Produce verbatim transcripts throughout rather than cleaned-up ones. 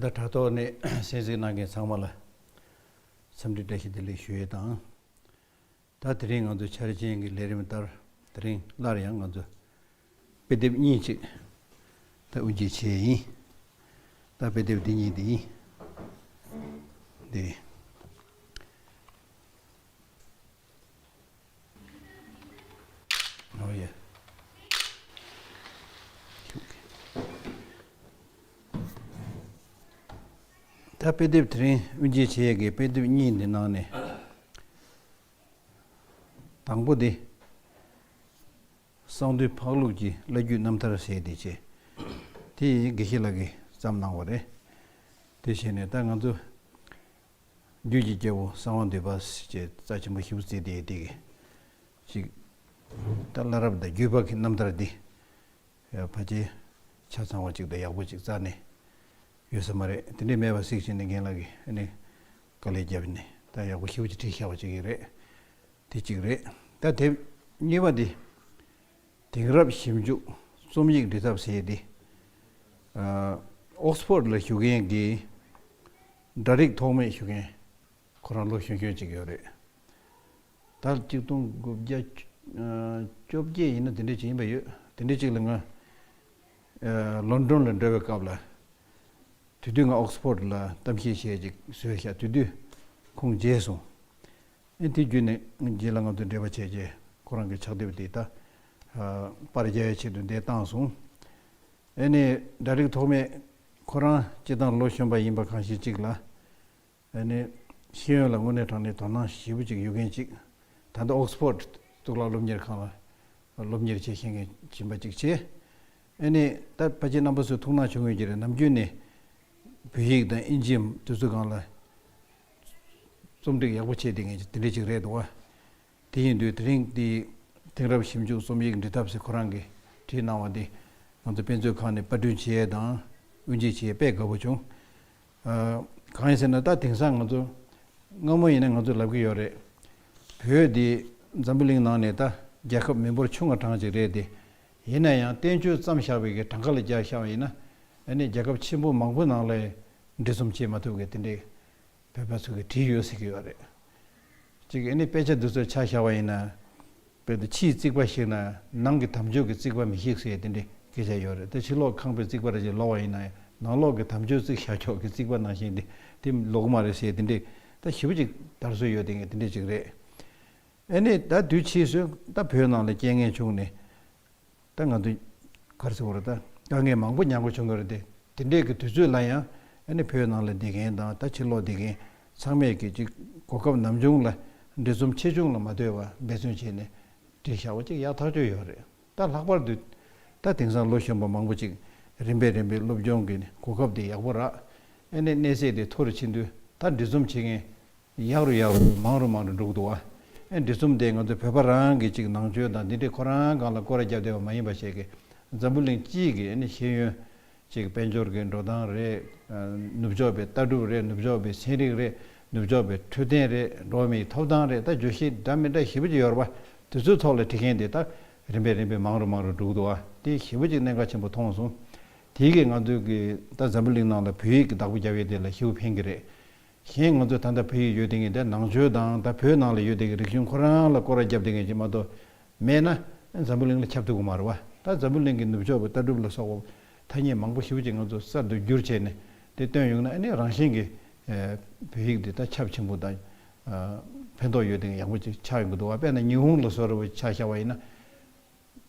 ད་དྲ་ཐོག་ནས་གསན་གཟིགས་གནང་མཁན་ཚང་མ་ལ་འཚམས་འདྲི་བཀྲ་ཤིས་བདེ་ལེགས་ཞུ་ཡས་དང་། ད་དེ་རིང་ང་ཚོ་འཆར་ཅན་གྱི་ལས་རིམ་ལྟར་དེ་རིང་སླར་ཡང་ང་ཚོ་དཔེ་དེབ་གཉིས་ཅིག་ད་དབུ་འབྱེད་བྱས་ཡིན། ད་དཔེ་དེབ་འདི་གཉིས་འདི་ཡིན། འདི། ཨོ་ཡ། ད་དཔེ་དེབ་དེ་རིང་དབུ་འབྱེད་བྱེད་ཡས་ཀྱི་དཔེ་དེབ་གཉིས་འདི་ནང་ནས། དང་པོ་དེ། གསང་འདུས་འཕགས་ལུགས་ཀྱི་བླ་བརྒྱུད་རྣམ་ཐར་ཟེར་དེ་བྱས། དེ་ཡིན་དགེ་བཤེས་ལགས་ཀྱིས་བརྩམས་གནང་བ་རེད། དེ་བྱས་ནས་ད་ང་ཚོ། རྒྱུད་ཀྱི་རྒྱལ་པོ་གསང་བ་འདུས་པ་ཞེས་རྩ་ཆེན་པོ་ཞིག་བརྩིས་ཏེ་དེ་གི་ཅིག་ད་བླ་རབས་དང་བརྒྱུད་པ་གི་རྣམ་ཐར་འདི་ཕལ་ཆེར་ཆ་ཚང་བ་ཅིག་དང་ཡག་པོ་ཅིག་རྩ་ནས་ཡོད་ས་མ་རེད། དེ་འདྲས་མེད་པ་གཟིགས་བྱས་ནས་རྒན་ལགས་ཀྱིས་ཨ་ནི་དཀའ་ལས་བརྒྱབ་ནས་ད་ཡག་པོ་ཞིག་ཅིག་བྲིས་བཞག་པ་ཅིག་ཡིན་རེད། དེ་གཅིག་རེད། ད་དེབ་གཉིས་པ་འདི། དེང་རབས་ཞིབ་འཇུག་རྩོམ་ཡིག་འབྲི་ཐབས་ཟེར་ཏེ། ཨོག་སི་ཕོར་ཌི་ལ་བཞུགས་མཁན་གྱི་འདྲ་རིགས་ཐོགས་མེད་ཞུ་མཁན་ཁོ་རང་ལོ་གཞོན་གཞོན་ཅིག་ཡོད་རེད། ད་གཅིག་སྟོང་དགུ་བརྒྱ་བཅོ་བརྒྱད་ཡིན་ན་དེ་འདྲས་ཅིག་ཡིན་པ་ཡོད། དེ་འདྲས་ཅིག་ལ་ང་ལོན་ཌོན་ལ་འགྲོ་བའི་སྐབས་ལ་དེ་དུས་ང་ཨོག་སི་ཕོར་ཌི་ལ་གཏམ་བཤད་བྱས་ཅིག་བཟོས་ཤག་དེ་དུས་ཁོང་མཇལ་སོང་། ཨེ་དེ་བརྒྱུད་ནས་རྗེས་ལ་ང་ཚོ་འབྲེལ་བ་བྱས་རྗེས་ཁོ་རང་གི་ཕྱག་དེབ་དེ་ད་པར་རྒྱག་ཡའི་ཆེད་དུ་འདིར་བཏང་སོང་། ཨེ་ནས་འདྲ་རིགས་ཐོགས་མེད་ཁོ་རང་སྤྱིར་བཏང་ལོ་གཞོན་པ་ཡིན་པ་གང་ཞིག་ཅིག་ལ། ཨེ་ནས་ཤེས་ཡོན་ལ་དངོས་གནས་དྲང་གནས་དོ་སྣང་ཞེ་པོ་ཅིག་ཡོད་མཁན་ཅིག་ད་ལྟ་ཨོག་སི་ཕོར་ཌི་གཙུག་ལག་སློབ་གཉེར་ཁང་ལ་སློབ་གཉེར་བྱེད་བཞིན་མཁན་ཡིན་པ་ཅིག་བྱས། ཨེ་ནས་ད་ཕལ་ཆེར་རྣམ་པ་ཚོས་ཐུགས་སྣང་བྱུང་ཡོད་ཀྱི་རེད། ནམ་རྒྱུན་ནས་བོད་ཡིག་དང་ཨིན་ཇི་དེ་ཚོ་སྒང་ལ་རྩོམ་སྒྲིག་ཡག་པོ་བྱས་བསྡད་མཁན་ཅིག་དེ་འདྲས་ཅིག་རེད་འདུག་བ། དེ་ཡིན་དུས་དེ་རིང་འདི་དེང་རབས་ཞིབ་འཇུག་རྩོམ་ཡིག་འབྲི་ཐབས་ཟེར་ཁོ་རང་གིས་བྲིས་གནང་བ་འདི་ང་ཚོ་དཔེ་མཛོད་ཁང་ནས་པར་སྐྲུན་བྱས་ཡས་དང་དབུ་འབྱེད་བྱས་ཡས་དཔེ་དགའ་པོ་བྱུང་། ཨ། གང་ཡིན་ཟེར་ན་ད་དེང་སང་ང་ཚོ་སྔ་མོ་ཡིན་ན་ང་ཚོ་ལབ་ཀྱི་ཡོད་རེད། བོད་འདི་འཛམ་བུ་གླིང་ནང་ནས་ད་རྒྱལ་ཁབ་མི་འབོར་ཆུང་བ་གྲངས་ཅིག་རེད་དེ། ཡིན་ན་ཡང་བསྟན་བཅོས་བརྩམས་བཞག་པའི་གི་གྲངས་ཀ་ལ་རྒྱག་བཞག་པ་ཡིན་ན་ཨ་ནི་རྒྱལ་ཁབ་ཆེན་པོ་མང་པོ་ནང་ལ་འབྲི་རྩོམ་བྱེད་མ་ཐུབ་གི་དེ་འདྲའི་བོད་པ་ཚོ་གིས་བྲིས་ཡོད་ཟེར་གྱི་ཡོད་རེད། གཅིག་ཨ་ནི་དཔེ་ཆ་འདི་ཚོ་ཆ་བཞག་པ་ཡིན་ན། དཔེ་འདི་ཕྱིའི་རྩིག་པ་ཞིག་ན་ནང་གི་དམ་ཆོས་ཀྱི་རྩིག་པ་མི་ཞིག་ཟེར་དེ་འདྲའི་སྐད་ཆ་ཡོད་རེད། ད་ཕྱི་ལོགས་ཁང་པའི་རྩིག་པ་རེ་ཞིག་ལོག་པ་ཡིན་ན་ནང་ལོགས་ཀྱི་དམ་ཆོས་རྩིག་བཞག་ཕྱོགས་ཀྱི་རྩིག་པ་ནང་བཞིན་དེ་དེ་ལོག་མ་རེད་ཟེར་དེ་འདྲའི་ད་ཞེ་པོ་ཅིག་དར་སྲོལ་ཡོད་དེ་ངས་དེ་འདྲའི་ཅིག་རེད། ཨ་ནི་ད་དུས་ཕྱིས་སུ་ད་བོད་ནང་ལ་རྐྱེན་ངན་བྱུང་ནས། ད་ང་ཚོ་ག་རེ་ཟེར་དགོས་རེད། ད་དཀའ་ངལ་མང་པོ་མྱངས་དགོས་བྱུང་གི་རེད་དེ། དེ་འདྲས་ཀྱི་དུས་ཚོད་ལ་ཡང་ཨ་ནི་བོད་ནང་ལ་བསྡད་མཁན་དང་ད་ཕྱི་ལོགས་བསྡད་མཁན་ཚང་མས་ཀྱི་ཅིག་གོ་སྐབས་ནམ་བྱུང་ལ་འབྲི་རྩོམ་ཆེ་ཆུང་ལ་མ་ལྟོས་པར་འབད་བརྩོན་བྱས་ནས་བྲིས་བཞག་པ་ཅིག་ཡག་ཐག་ཆོད་ཡོད་རེད། ད་ལྷག་པར་དུ་ད་དེང་སང་ལོ་གཞོན་པ་མང་པོ་ཅིག་རིམ་པས་རིམ་པས་སློབ་སྦྱོང་གི་གོ་སྐབས་དེ་ཡག་པོ་རག་ཨ་ནི་གནས་ཚད་དེ་མཐོ་རུ་ཕྱིན་དུས་ད་འབྲི་རྩོམ་བྱེད་མཁན། ཡག་རུ་ཡག་རུ་མང་རུ་མང་རུ་འགྲོ་གི་འདུག་བ། ཨེ་འབྲི་རྩོམ་དེ་ང་ཚོ་བོད་པ་རང་གི་ཅིག་ནང་ཆོས་དང་འདི་འདྲའི་ཁོ་རང་སྒང་ལ་སྐོར་ར་བརྒྱབ་བསྡད་པ་མ་ཡིན་པ་ཞིག་གི་འཛམ་བུ་གླིང་སྤྱིའི་གི་ཨ་ནི་ཤེས་ཡོན་ཅིག་དཔལ་འབྱོར་གྱི་འགྲོ་སྟངས་རེད། ནུབ་ཕྱོགས་པའི་ལྟ་གྲུབ་རེད། ནུབ་ཕྱོགས་པའི་ཚན་རིག་རེད། ནུབ་ཕྱོགས་པའི་འཕྲོད་བསྟེན་རེད། འགྲོ་བ་མིའི་ཐོབ་ཐང་རེད། ད་བརྗོད་གཞི་འདྲ་མི་འདྲ་ཞེ་པོ་ཅིག་ཡོད་རེད་བ། དེ་ཚོའི་ཐོག་ལ་བྲིས་མཁན་དེ་ད་རིམ་པས་རིམ་པས་མང་རུ་མང་རུ་འགྲོ་གི་འདུག་བ། དེ་ཞེ་པོ་ཅིག་གནད་འགག་ཆེན་པོ་མཐོང་སོང་། དེའི་གི་ང་ཚོའི་གི་ད་འཛམ་བུ་གླིང་ནང་ལ་བོད་ཡིག་གི་བདག་པོ་རྒྱབ་ཡས་དེ་ལ་ཞེ་པོ་ཕན་གི་རེད། གཞན་ང་ཚོ་ད་ལྟ་བོད་ཡིག་ཡོད་དེ་ངས་ད་ནང་ཆོས་དང་ད་བོད་ནང་ལ་ཡོད་དེ་གི་རིག་གཞུང་ཁོ་རང་ལ་སྐོར་ར་བརྒྱབ་དེ་ངས་ཅིག་མ་གཏོགས་མེད་ན་འཛམ་བུ་གླིང་ལ་ཁྱབ་ཐུབ་གི་མ་རེད་བ། ད་འཛམ་བུ་གླིང་གི་ནུབ་ཕྱོགས་པའི་ལྟ་གྲུབ་ལ་སོགས་པ་ཐ་སྙད་མང་པོ་ཞེ་པོ་ཅིག་ང་ཚོ་གསར་དུ་བསྒྱུར་བྱས་ནས་དེ་བཏོན་ཡོང་ན་ཨ་ནི་རང་བཞིན་གི་བོད་ཡིག་འདི་ད་ཁྱབ་ཆེན་པོ་དང་ཕན་ཐོགས་ཡོད་དེ་ཡག་པོ་ཅིག་ཆགས་ཡོང་གི་འདུག་བ། དཔེར་ན་ཉི་ཧོང་ལ་བཟོ་འདྲ་བོ་ཆ་བཞག་པ་ཡིན་ན།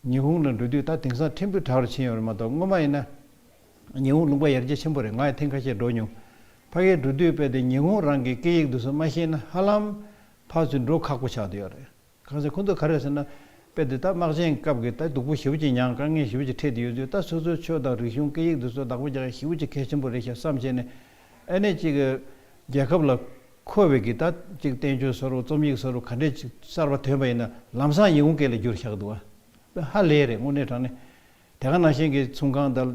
ཉི་ཧོང་ལ་འགྲོ་དུས་ད་དེང་སང་ཕྲན་བུ་དྲག་རུ་ཕྱིན་ཡོད་རེད་མ་གཏོགས་སྔོན་མ་ཡིན་ན་ཉི་ཧོང་ལུང་པ་ཡར་རྒྱས་ཆེན་པོ་རེད། ང་ཡང་ཐེངས་ཁ་ཤས་འགྲོ་མྱོང་། ཕ་གིར་འགྲོ་དུས་དཔེ་དེ་ཉི་ཧོང་རང་གི་སྐད་ཡིག་དེ་ཚོ་མ་ཤེས་ན་ཧ་ལམ་ཕར་ཚུར་འགྲོ་ཁག་པོ་ཆགས་བསྡད་ཡོད་རེད། གང་ཟེར་ཁོ་ཚོ་ག་རེ་ཟེར་ན་དཔེ་དེ་ད་དམག་ཆེན་སྐབས་ཀྱི་ད་སྡུག་པོ་ཞེ་པོ་ཅིག་མྱངས། དཀའ་ངལ་ཞེ་པོ་ཅིག་འཕྲད་དེ་ཡོད་དུས་ད་སོ་སོའི་ཆོས་དང་རིག་གཞུང་སྐད་ཡིག་དེ་ཚོ་བདག་པོ་རྒྱག་ཡ་ཞེ་པོ་ཅིག་གལ་ཆེན་པོ་རེད་ཤག་བསམ་བྱས་ནས་ཨ་ནི་ཅིག་རྒྱལ་ཁབ་ལ་མཁོ་བའི་གི་ད་ཅིག་བསྟན་བཅོས་བཟོ་འདྲ་རྩོམ་ཡིག་བཟོ་འདྲ་ག་འདྲས་ཅིག་གསར་པ་ཐོན་པ་ཡིན་ན་ལམ་སང་ཉི་ཧོང་སྐད་ལ་བསྒྱུར་བཞག་འདུག་བ། ཧ་ལས་རེད་དངོས་གནས་དྲང་གནས། དེ་ག་ནང་བཞིན་གྱི་ཚོང་ཁང་དང་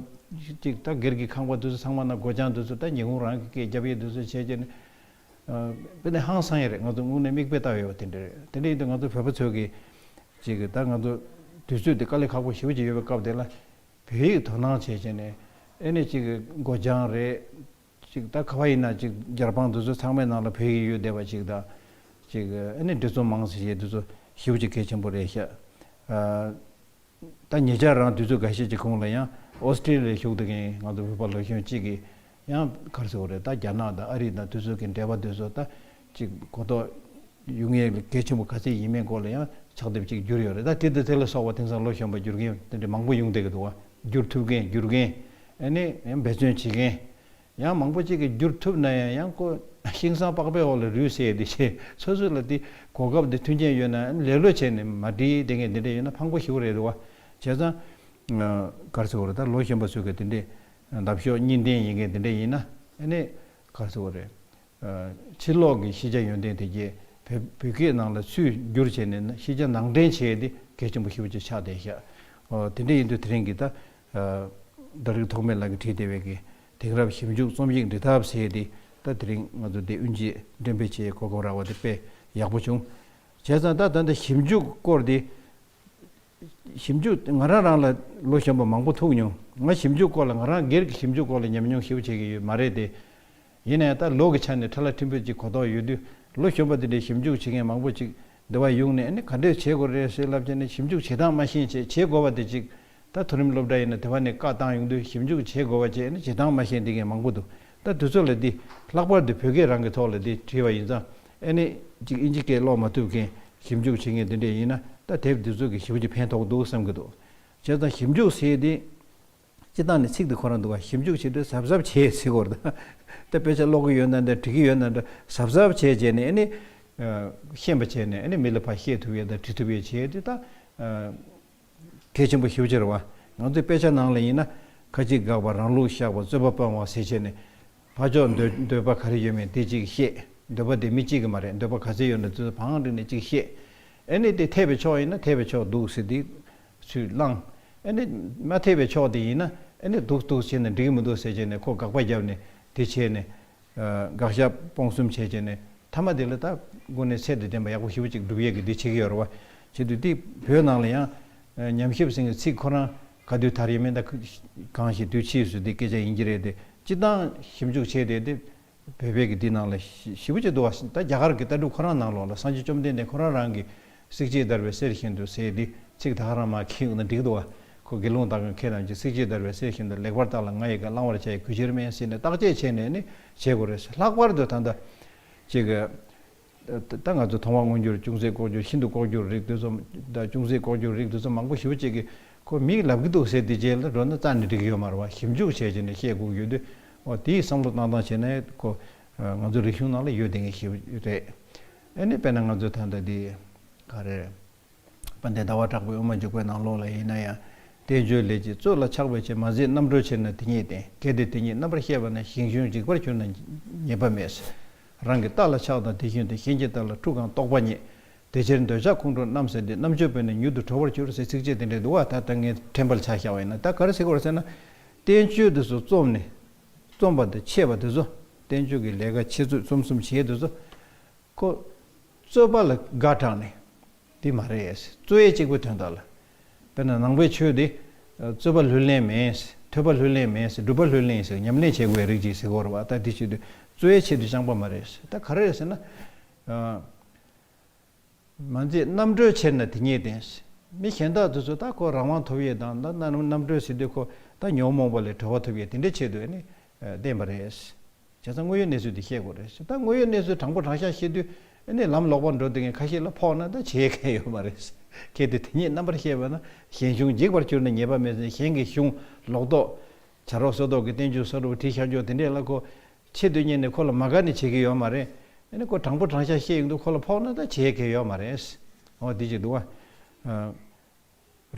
ཅིག་ད་སྒེར་གྱི་ཁང་པ་དེ་ཚོ་ཚང་མ་ན་སྒོ་བྱང་དེ་ཚོ་ད་ཉི་ཧོང་རང་གི་སྐད་རྒྱབ་ཡས་དེ་ཚོ་བྱས་བྱས་ནས་དཔེ་ནས་ཧང་སང་ཡས་རེད། ང་ཚོ་དངོས་གནས་མིག་དཔེ་ལྟ་ཡས་པ་དེ་འདྲ་རེད། དེ་འདྲ་ཡིན་དུས་ང་ཚོ་བོད་པ་ཚོས་ཀྱི་ཅིག་ད་ང་ཚོ་དུས་ཚོད་དེ་དཀའ་ལས་ཁག་པོ་ཞེ་པོ་ཅིག་ཡོད་པའི་སྐབས་དེ་ལ་བོད་ཡིག་དོ་སྣང་བྱས་བྱས་ནས་ཨེ་ནས་ཅིག་སྒོ་བྱང་རེད། ཅིག་ད་ག་བ་ཡིན་ན་ཅིག་རྒྱལ་འབངས་འདི་ཚོ་ཚང་མའི་ནང་ལ་བོད་ཡིག་ཡོད་བསྡད་པ་ཅིག་དང་། ཅིག་ཨ་ནི་འབྲི་རྩོམ་མང་ཟེར་བྱས་འདི་ཚོ་ཞེ་པོ་ཅིག་གལ་ཆེན་པོ་རེད་ཤག་ཨ། ད་ཉེ་ཆར་རང་དུས་ཚོད་འགའ་ཤས་ཀྱི་གོང་ལ་ཡང་ཨོ་སི་ཀྲི་ལི་ཡར་བཞུགས་བསྡད་མཁན་ང་ཚོ་བོད་པ་ལོ་གཞོན་གཅིག་གིས་ཡང་ག་རེ་ཟེར་དགོས་རེད། ད་རྒྱ་ནག་དང་ཨ་རི་དང་དེ་ཚོ་གི་འབྲེལ་བ་དེ་ཚོ་ད་ཅིག་གོ་རྟོགས་ཡོང་ཡས་གལ་ཆེན་པོ་ག་ཚད་ཡིན་མིན་སྐོར་ལ་ཡང་ཕྱག་དེབ་ཅིག་བསྒྱུར་ཡོད་རེད། ད་དེ་དང་དེ་ལ་སོགས་པ་དེང་སང་ལོ་གཞོན་པ་བསྒྱུར་མཁན་དེ་འདྲ་མང་པོ་ཡོང་བསྡད་ཀྱི་འདུག་བ། བསྒྱུར་ཐུབ་མཁན་བསྒྱུར་མཁན་ཨ་ནི་ཡང་འབད་བརྩོན་བྱེད་མཁན་ཡང་མང་པོ་ཅིག་གིས་བསྒྱུར་ཐུབ་ན་ཡང་ཡང་ཁོ་ཤིང་བཟང་པགས་པའི་འོག་ལ་རུལ་ཟེར་དེ་བྱས་སོ་སོ་ལ་དེ་གོ་སྐབས་དེ་མཐུན་རྐྱེན་ཡོད་ན་ལེ་ལོ་བྱས་ནས་མ་བྲིས་བསྡད་མཁན་དེ་འདྲ་ཡོད་ན་ཕངས་པོ་ཞེ་པོ་རེད་འདུག་བ། བྱས་ཙང་ག་རེ་ཟེར་དགོས་རེད། ད་ལོ་གཞོན་པ་ཚོ་གི་དེ་འདྲས་འདབ་གཤོག་གཉིས་ལྡན་ཡིན་མཁན་དེ་འདྲས་ཡིན་ན་ཨ་ནི་ག་རེ་ཟེར་དགོས་རེད། ཕྱི་ལོགས་ཀྱི་ཤེས་བྱ་ཡོན་ཏན་དེ་གས་བོད་བོད་སྐད་ནང་ལ་ཚུར་བསྒྱུར་བྱས་ནས་ཤེས་བྱ་ནང་འདྲེན་བྱས་ཏེ་གལ་ཆེན་པོ་ཞེ་པོ་ཅིག་ཆགས་བསྡད་ཤག་ཨོ་དེ་འདྲ་ཡིན་དུས་དེ་རིང་གི་ད་ཨ་བདག་རིགས་ཐོགས་མེད་ལགས་ཀྱིས་བྲིས་བསྡད་པའི་གི་དེང་རབས་ཞིབ་འཇུག་རྩོམ་ཡིག་འབྲི་ཐབས་ཟེར་ཏེ་ད་དེ་རིང་ང་ཚོ་འདི་དབུ་འབྱེད་འགྲེམས་སྤེལ་བྱེད་གོ་སྐབས་རག་པ་དེ་དཔེ་ཡག་པོ་བྱུང་། བྱས་ཙང་ད་ད་ལྟ་ཞིབ་འཇུག་སྐོར་དེ། ཞིབ་འཇུག་ང་རང་རང་ལ་ལོ་གཞོན་པ་མང་པོ་ཐུག་མྱོང་། ང་ཞིབ་འཇུག་སྐོར་ལ་ང་རང་སྒེར་གྱི་ཞིབ་འཇུག་སྐོར་ལ་ཉམས་མྱོང་ཞེ་པོ་བྱེད་ཀྱི་ཡོད་མ་རེད་དེ། ཡིན་ནའི་ད་ལོ་གི་ཆ་ནས་ཁྲ་ལ་ཕྲན་བུ་ཅིག་གོ་རྟོགས་ཡོད་དུས་ལོ་གཞོན་པ་དེ་འདྲའི་ཞིབ་འཇུག་བྱེད་མཁན་མང་པོ་ཅིག་འདི་བ་ཡོང་ནས་ཨ་ནི་ག་འདྲས་བྱེད་དགོས་རེད་ཟེར་ལབ་བྱས་ནས་ཞིབ་འཇུག་བྱེད་སྟངས་མ་ཤེས་བྱས་བྱེད་དགོས་པ་དེ་ཅིག་ད་མཐོ་རིམ་སློབ་གྲྭ་ཡིན་ན་དེ་བ་ནས་བཀའ་བཏང་ཡོང་དུས་ཞིབ་འཇུག་བྱེད་དགོས་པ་བྱས་ཨ་ནི་བྱེད་སྟངས་མ་ཤེས་བསྡད་མཁན་མང་པོ་འདུག་ད་དེ་ཚོ་ལ་འདི་ལྷག་པར་དུ་བོད་སྐད་རང་གི་ཐོག་ལ་འདི་བྲིས་པ་ཡིན་ཙང་ཨ་ནི་ཅིག་ཨིན་ཇི་སྐད་ཀློག་མ་ཐུབ་མཁན་ཞིབ་འཇུག་བྱེད་མཁན་དེ་འདྲས་ཡིན་ན་ད་དེབ་འདི་ཚོ་གི་ཞེ་པོ་ཅིག་ཕན་ཐོགས་འདུག་བསམ་གྱི་འདུག་བྱས་ཙང་ཞིབ་འཇུག་ཟེར་དེ་སྤྱིར་བཏང་ནས་ཚིག་དེ་ཁོ་རང་འདུག་བ། ཞིབ་འཇུག་བྱེད་དུས་གཟབ་གཟབ་བྱེད་ཟེར་དགོས་རེད། ད་དཔེ་ཆ་ཀློག་གི་ཡོད་ན་འདྲ་འབྲི་གི་ཡོད་ན་འདྲ་གཟབ་གཟབ་བྱས་བྱས་ནས་ཨ་ནི་ཤེས་པ་བྱས་ནས་ཨ་ནི་མི་ལ་ཕར་བཤད་ཐུབ་ཡས་དང་འབྲི་ཐུབ་ཡས་བྱས་དེ་ད། གལ་ཆེན་པོ་ཞེ་པོ་ཅིག་རེད་བ། ང་ཚོའི་དཔེ་ཆ་ནང་ལ་ཡིན་ན་ཁ་ཅིག་དགག་པ་རང་ལུགས་བཤགས་པ་རྩོད་པ་སྤོང་བ་ཟེར་བྱས་ནས་ཕར་ཕྱོགས་འདོད་འདོད་པ་ག་རེ་ཡོད་མེད་དེ་གཅིག་བཤད། འདོད་པ་དེ་མི་གཅིག་གི་མ་རེད། འདོད་པ་ག་ཚོད་ཡོད་ན་དེ་ཚོ་བང་བསྒྲིགས་ནས་གཅིག་བཤད། ཨ་ནི་དེ་འཐད་པའི་ཕྱོགས་ཡིན་ན་འཐད་པའི་ཕྱོགས་འདུག་ཟེར་དེ་ཚུར་བླངས། ཨ་ནི་མ་འཐད་པའི་ཕྱོགས་དེ་ཡིན་ན་ཨ་ནི་འདུག་འདུག་བྱས་ནས་འགྲིག་གི་མི་འདུག་ཟེར་བྱས་ནས་ཁོ་དགག་པ་བརྒྱབ་ནས་དེ་བྱས་ནས། དགག་བཞག་སྤོང་གསུམ་བྱས་བྱས་ནས་མཐའ་མ་དེ་ལ་ད་དངོས་གནས་ཚད་དང་ལྡན་པ་ཡག་པོ་ཞེ་པོ་ཅིག་སྒྲུབ་ཡས་ཀྱི་འདི་བྱེད་ཀྱི་ཡོད་རེད་བ། བྱེད་དུས་འདི་བོད་ནང་ལ་ཡང་ཉམས་ཞིབ་ཟེར་མཁན་ཚིག་ཁོ་རང་ག་དུས་དར་ཡོད་མེད་ད་གང་ཞིག་དུས་ཕྱིས་སུ་འདི་སྐད་ཆ་ཡིན་གྱི་རེད་དེ་སྤྱིར་བཏང་ཞིབ་འཇུག་བྱས་ཏེ་འདི་བོད་པའི་གི་འདི་ནང་ལ་ཞེ་པོ་ཅིག་འདུག་བ། ད་རྒྱ་གར་གྱི་ལྟ་གྲུབ་ཁོ་རང་ནང་ལོགས་ལ་སངས་རྒྱས་བཅོམ་ལྡན་འདས་ཁོ་རང་རང་གི་བསྲེགས་བཅད་བརྡར་བའི་གསེར་བཞིན་དུ་ཟེར་འདི་ཚིག་ད་ག་རང་མར་འཁྱེར་ཡོང་ན་འགྲིག་འདུག་བ། ཁོ་དགེ་སློང་དག་གི་མཁས་རྣམས་ཀྱིས་བསྲེགས་བཅད་བརྡར་བའི་གསེར་བཞིན་དུ་ལེགས་པར་བརྟགས་ལ་ང་ཡི་གེ་བླང་བར་བྱ་ཡི་གུས་ཕྱིར་མིན་ཟེར་ནས་བརྟག་དཔྱད་བྱས་ནས་ནི་བྱེད་དགོས་རེད། ལྷག་པར་དུ་ད་ལྟ་ཅིག་ད་ང་ཚོ་མཐོང་བ་མངོན་གྱུར་ཅུང་ཟད་ལྐོག་གྱུར་ཤིན་ཏུ་ལྐོག་གྱུར་རིགས་དེ་ཚོ་ད་ཅུང་ཟད་ལྐོག་གྱུར་རིགས་དེ་ཚོ་མང་པོ་ཞེ་པོ་ཅིག་གིས་ཁོ་མིས་ལབ་ཀྱི་འདུག་ཟེར་དེ་རྗེས་ལ་འགྲོ་ན་རྩ་ནས་འགྲིག་གི་ཡོད་མ་རེད་བ། ཞིབ་འཇུག་བྱས་བྱས་ནས་བཤད་དགོས་ཀྱི་ཡོད་དུས་འོ་དེའི་བསམ་བློ་བཏང་སྟངས་བྱས་ན་ཁོ་ང་ཚོ་རིག་གཞུང་ནང་ལ་ཡོད་བསྡད་མཁན་ཞིག་རེད། ཨ་ནི་དཔེར་ན་ང་ཚོ་ད་ལྟ་འདི་ག་རེ། དཔལ་ལྡན་ཟླ་བ་གྲགས་པའི་དབུ་མ་འཇུག་པའི་ནང་ལོགས་ལ་ཡིན་ན་ཡང་། བསྟན་བཅོས་ལས་ཀྱི་གཙོད་ལ་ཆགས་པའི་ཕྱིར། མ་མཛད་རྣམ་གྲོལ་ཕྱིར་ན་དེ་ཉིད་བསྟེན། གལ་ཏེ་དེ་ཉིད་རྣམ་པར་ཤེས་པ་ན། ཞིང་གཞུང་འཇིག་པར་གྱུར་ན་ཉེས་པ་མེད། རང་གི་རྟ་ལ་ཆགས་དང་དེ་བཞིན་དུ། གཞན་གྱི་རྟ་ལ་འཁྲུག་གང་རྟོག་པ་རྙེད། དེ་ཕྱིར་འདོད་ཆགས་ཁོང་ཁྲོ་རྣམ་སེལ་ཏེ། རྣམ་དཔྱོད་པས་ནི་མྱུར་དུ་གྲོལ་བར་འགྱུར། ཟེར་ཚིགས་བཅད་དེ་འདྲ་འདུག་བ། ད་ལྟ་ངས་ཕྲན་བུ་ལ་ཆ་བཞག་པ་ཡིན་ན་ད་ག་རེ་ཟེར་དགོས་རེད་ཟེར་ན། བསྟན་བཅོས་འདི་ཚོ་རྩོམ་ནས། རྩོམ་པ་དང་འཆད་པ་འདི་ཚོ། བསྟན་བཅོས་ཀྱི་ལས་ཀ་འཆད་རྩོད་རྩོམ་གསུམ་བྱེད་འདི་ཚོ། ཁོ། རྩོད་པ་ལ་དགའ་དྲགས་ནས། འདི་མ་རེད། རྩོད་ཡས་གཅིག་པུའི་དོན་དག་ལ། དཔེར་ན་ནང་པའི་ཆོས་འདི། རྩོད་པ་ལྷུར་ལེན་མེད། ཐོས་པ་ལྷུར་ལེན་མེད། སྒྲུབ་པ་ལྷུར་ལེན་ཟེར་ཉམས་ལེན་བྱེད་དགོས་པའི་རིགས་ཅིག་ཟེར་གྱི་ཡོད་རེད་བ། ད་འདི་བྱེད་དུས་རྩོད་ཡས་ཆེད་དུ་བཤམས་པ་མ་རེད། ད་ག་རེ་རེད་ཟེར་ན། མ་མཛད་རྣམ་གྲོལ་ཕྱིར་ན་དེ་ཉིད་བསྟེན། མི་གཞན་དག་དེ་ཚོ་ད་ཁོ་རང་དབང་ཐོབ་ཡས་དང་ད་རྣམ་རྣམ་གྲོལ་ཟེར་དུས་ཁོ་ད་ཉོན་མོངས་པ་ལས་གྲོལ་བ་ཐོབ་ཡས་དེ་འདྲའི་ཆེད་དུ་ནི་བསྟེན་པ་རེད། བྱས་ཙང་དངོས་ཡོད་གནས་ཚུལ་དེ་བཤད་དགོས་རེད། ད་དངོས་ཡོད་གནས་ཚུལ་དྲང་པོ་དྲང་བཞག་བཤད་དུས་ནི་ལམ་ལོག་པར་འགྲོ་བསྡད་མཁན་ཁ་ཤས་ལ་ཕོག་ན་ད་བྱེད་མཁན་ཡོད་མ་རེད། གལ་ཏེ་དེ་ཉིད་རྣམ་པར་ཤེས་པ་ན། གཞན་གཞུང་འཇིག་པར་གྱུར་ན་ཉེས་པ་མེད་ཟེར། གཞན་གྱི་གཞུང་ལོག་རྟོག་བྱ་རོག་སོ་ཏོག་གི་བསྟན་བཅོས་སོ་རུ་བྲིས་བཞག་ཆོག་དེ་འདྲས་ལ་ཁོ། ཆེད་དུ་གཉེར་ནས་ཁོ་ལ་མ་དགའ་ནས་བྱེད་ཀྱི་ཡོད་མ་རེད། ཨ་ནི་ཁོ་དྲང་པོ་དྲང་བཞག་བཤད་ཡོང་དུས་ཁོ་ལ་ཕོག་ན་ད་བྱེད་མཁན་ཡོད་མ་རེད། འོ་འདི་ཅིག་འདུག་བ།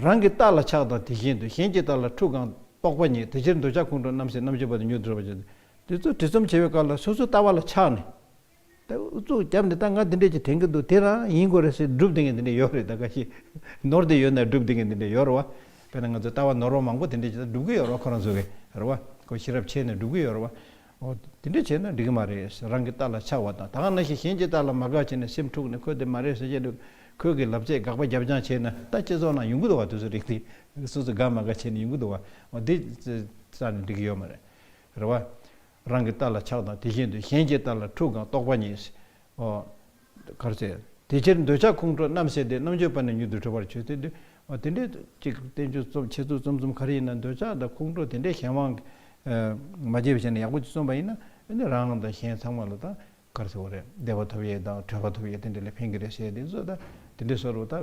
རང་གི་རྟ་ལ་ཆགས་དང་དེ་བཞིན་དུ། གཞན་གྱི་རྟ་ལ་འཁྲུག་གང་རྟོག་པ་རྙེད། དེ་ཕྱིར་འདོད་ཆགས་ཁོང་ཁྲོ་རྣམ་སེལ། རྣམ་དཔྱོད་པ་དེ་མྱུར་དུ་གྲོལ་བར་བྱེད། དེ་ཚོ་འབྲི་རྩོམ་བྱེད་པའི་སྐབས་ལ་སོ་སོའི་ལྟ་བ་ལ་ཆགས་ནས། ད་ཨུ་ཚུགས་བརྒྱབ་ནས་ད་ང་འདི་འདྲས་ཅིག་དྲན་གྱི་འདུག་དེ་རང་ཡིན་དགོས་རེད་ཟེར་སྒྲུབ་བསྡད་མཁན་འདི་འདྲས་ཡོད་རེད། ད་ཁ་ཤས་ནོར་བསྡད་ཡོད་ན་སྒྲུབ་བསྡད་མཁན་འདི་འདྲས་ཡོད་རེད་བ། དཔེར་ན་ང་ཚོ་ལྟ་བ་ནོར་བ་མང་པོ་དེ་འདྲས་ཅིག་ད་སྒྲུབ་ཀྱི་ཡོད་རེད་བ། ཁོ་རང་ཚོ་གིས་རེད་བ། ཁོ་ཤེས་རབ་ཆེ་ནས་སྒྲུབ་ཀྱི་ཡོད་རེད་བ། འོ་དེ་འདྲས་བྱས་ན་འགྲིག་གི་མ་རེད། རང་གི་རྟ་ལ་ཆགས་པ་དང་། ད་ག་ནང་བཞིན་གཞན་གྱི་རྟ་ལ་མ་དགའ་བྱས་ནས་སེམས་འཁྲུགས་ནས་ཁོས་དེ་མ་རེད་ཟེར་བྱས་འདུག་ཁོས་གི་ལབ་ཚད་དགག་པ་རྒྱབ་རྐྱང་བྱས་ན་ད་སྤྱི་ཚོགས་ནང་ཡོང་གི་འདུག་བ། དེ་ཚོ་རིགས་དེ་སོ་སོ་དགའ་མ་དགའ་བྱས་ནས་ཡོང་གི་འདུག་བ། འོ་དེ་རྩ་ནས་འགྲིག་གི་ཡོད་མ་རེད། རེད་བ། རང་གི་རྟ་ལ་ཆགས་དང་། དེ་བཞིན་དུ་གཞན་གྱི་རྟ་ལ་འཁྲུག་གང་རྟོག་པ་ཉིད། ཨོ། ག་རེ་ཟེར། དེ་ཕྱིར་འདོད་ཆགས་ཁོང་ཁྲོ་རྣམ་བསལ་ཏེ། རྣམ་དཔྱོད་པ་ནི་མྱུར་དུ་གྲོལ་བར་བྱོས། དེ་དུས་ཨོ་དེ་འདྲའི་ཅིག་བསྟན་བཅོས་རྩོམ་འཆད་རྩོད་རྩོམ་རྩོམ་ག་རེ་ཡིན་ན། འདོད་ཆགས་དང་ཁོང་ཁྲོ་དེ་འདྲའི་གཞན་དབང་མ་བྱས་པ་བྱས་ནས་ཡག་པོ་ཅིག་རྩོམ་པ་ཡིན་ན། ཨ་ནི་རང་དང་གཞན་ཚང་མ་ལ་ད་ག་རེ་ཟེར་དགོས་རེད། བདེ་བ་ཐོབ་ཡས་དང་གྲོལ་བ་ཐོབ་ཡས་དེ་འདྲ་ལ་ཕན་གྱི་རེད་ཟེར། དེ་ཚོ་ད་དེ་འདྲའི་བཟོ་འདྲ་ད་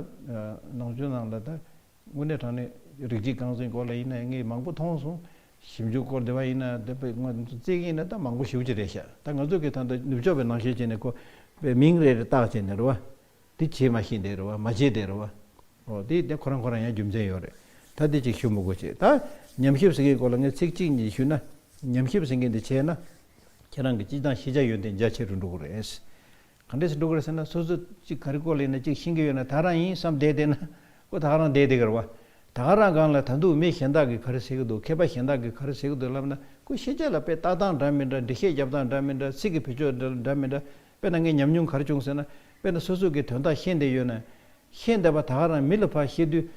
ནང་ཆོས་ནང་ལ་ད། དངོས་གནས་དྲང་གནས་རིགས་གཅིག་རྐང་འཛིན་སྐོར་ལ་ཡིན་ན་ངས་མང་པོ་མཐོང་སོང་། ཞིབ་འཇུག་སྐོར་དེ་བ་ཡིན་ན་དེ་པའི་ངོ་རྩིས་ཀྱི་ཡིན་ན་ད་མང་པོ་ཞེ་པོ་ཅིག་རེད་ཤག་ད་ང་ཚོ་གི་ད་ལྟ་ནུབ་ཕྱོགས་པའི་ནང་བཞིན་བྱས་ནས་ཁོ་པའི་མིང་རེ་རེ་བཏགས་བྱས་ནས་རེད་བ། འདི་བྱེད་མ་ཤེས་དེ་རེད་བ། མ་བྱེད་དེ་རེད་བ། ཨོ་དེ་དེ་ཁོ་རང་ཁོ་རང་ཡང་རྒྱུ་མཚན་ཡོད་རེད། ད་དེ་ཅིག་ཞུ་མི་དགོས་བྱས། ད་ཉམས་ཞིབ་ཟེར་མཁན་སྐོར་ལ་ངས་ཚིག་གཅིག་གཉིས་ཞུས་ན། ཉམས་ཞིབ་ཟེར་མཁན་དེ་བྱས་ན། ཁྱེད་རང་གི་སྤྱི་དང་ཤེས་བྱ་ཡོན་ཏན་རྒྱ་ཆེ་རུ་འགྲོ་གི་རེད། ག་འདྲས་སེ་འགྲོ་གི་རེད་ཟེར་ན། སོ་སོ་གཅིག་ག་རེ་སྐོར་ལ་ཡིན་ན་གཅིག་ཤེས་ཀྱི་ཡོད་ན་ད་ག་རང་ཡིན་བསམ་བསྡད་བསྡད་ན། ཁོ་ད་ག་རང་བསྡད་བསྡད་ཀྱི་རེད་བ། ད་ག་རང་སྒང་ལ་ད་དུང་མི་གཞན་དག་གིས་ག་རེ་ཟེར་གྱི་འདུག་མཁས་པ་གཞན་དག་གིས་ག་རེ་ཟེར་གྱི་འདུག་ལབ་ན། ཁོ་ཤེས་བྱ་ལ་དཔེ་ལྟ་སྟངས་འདྲ་མི་འདྲ། འགྲེལ་བཤད་རྒྱབ་སྟངས་འདྲ་མི་འདྲ། ཚིག་གི་བེད་སྤྱོད་འདྲ་འདྲ་མི་འདྲ། དཔེར་ན་ངས་ཉམས་མྱོང་ག་རེ་བྱུང་ཟེར་ན། དཔེར་ན་སོ་སོ་གིས་དོན་དག་ཤེས་བསྡད་ཡོད་ན། ཤེས་བསྡད་པ་ད་ག་རང་མི་ལ་ཕར་བཤད་དུས།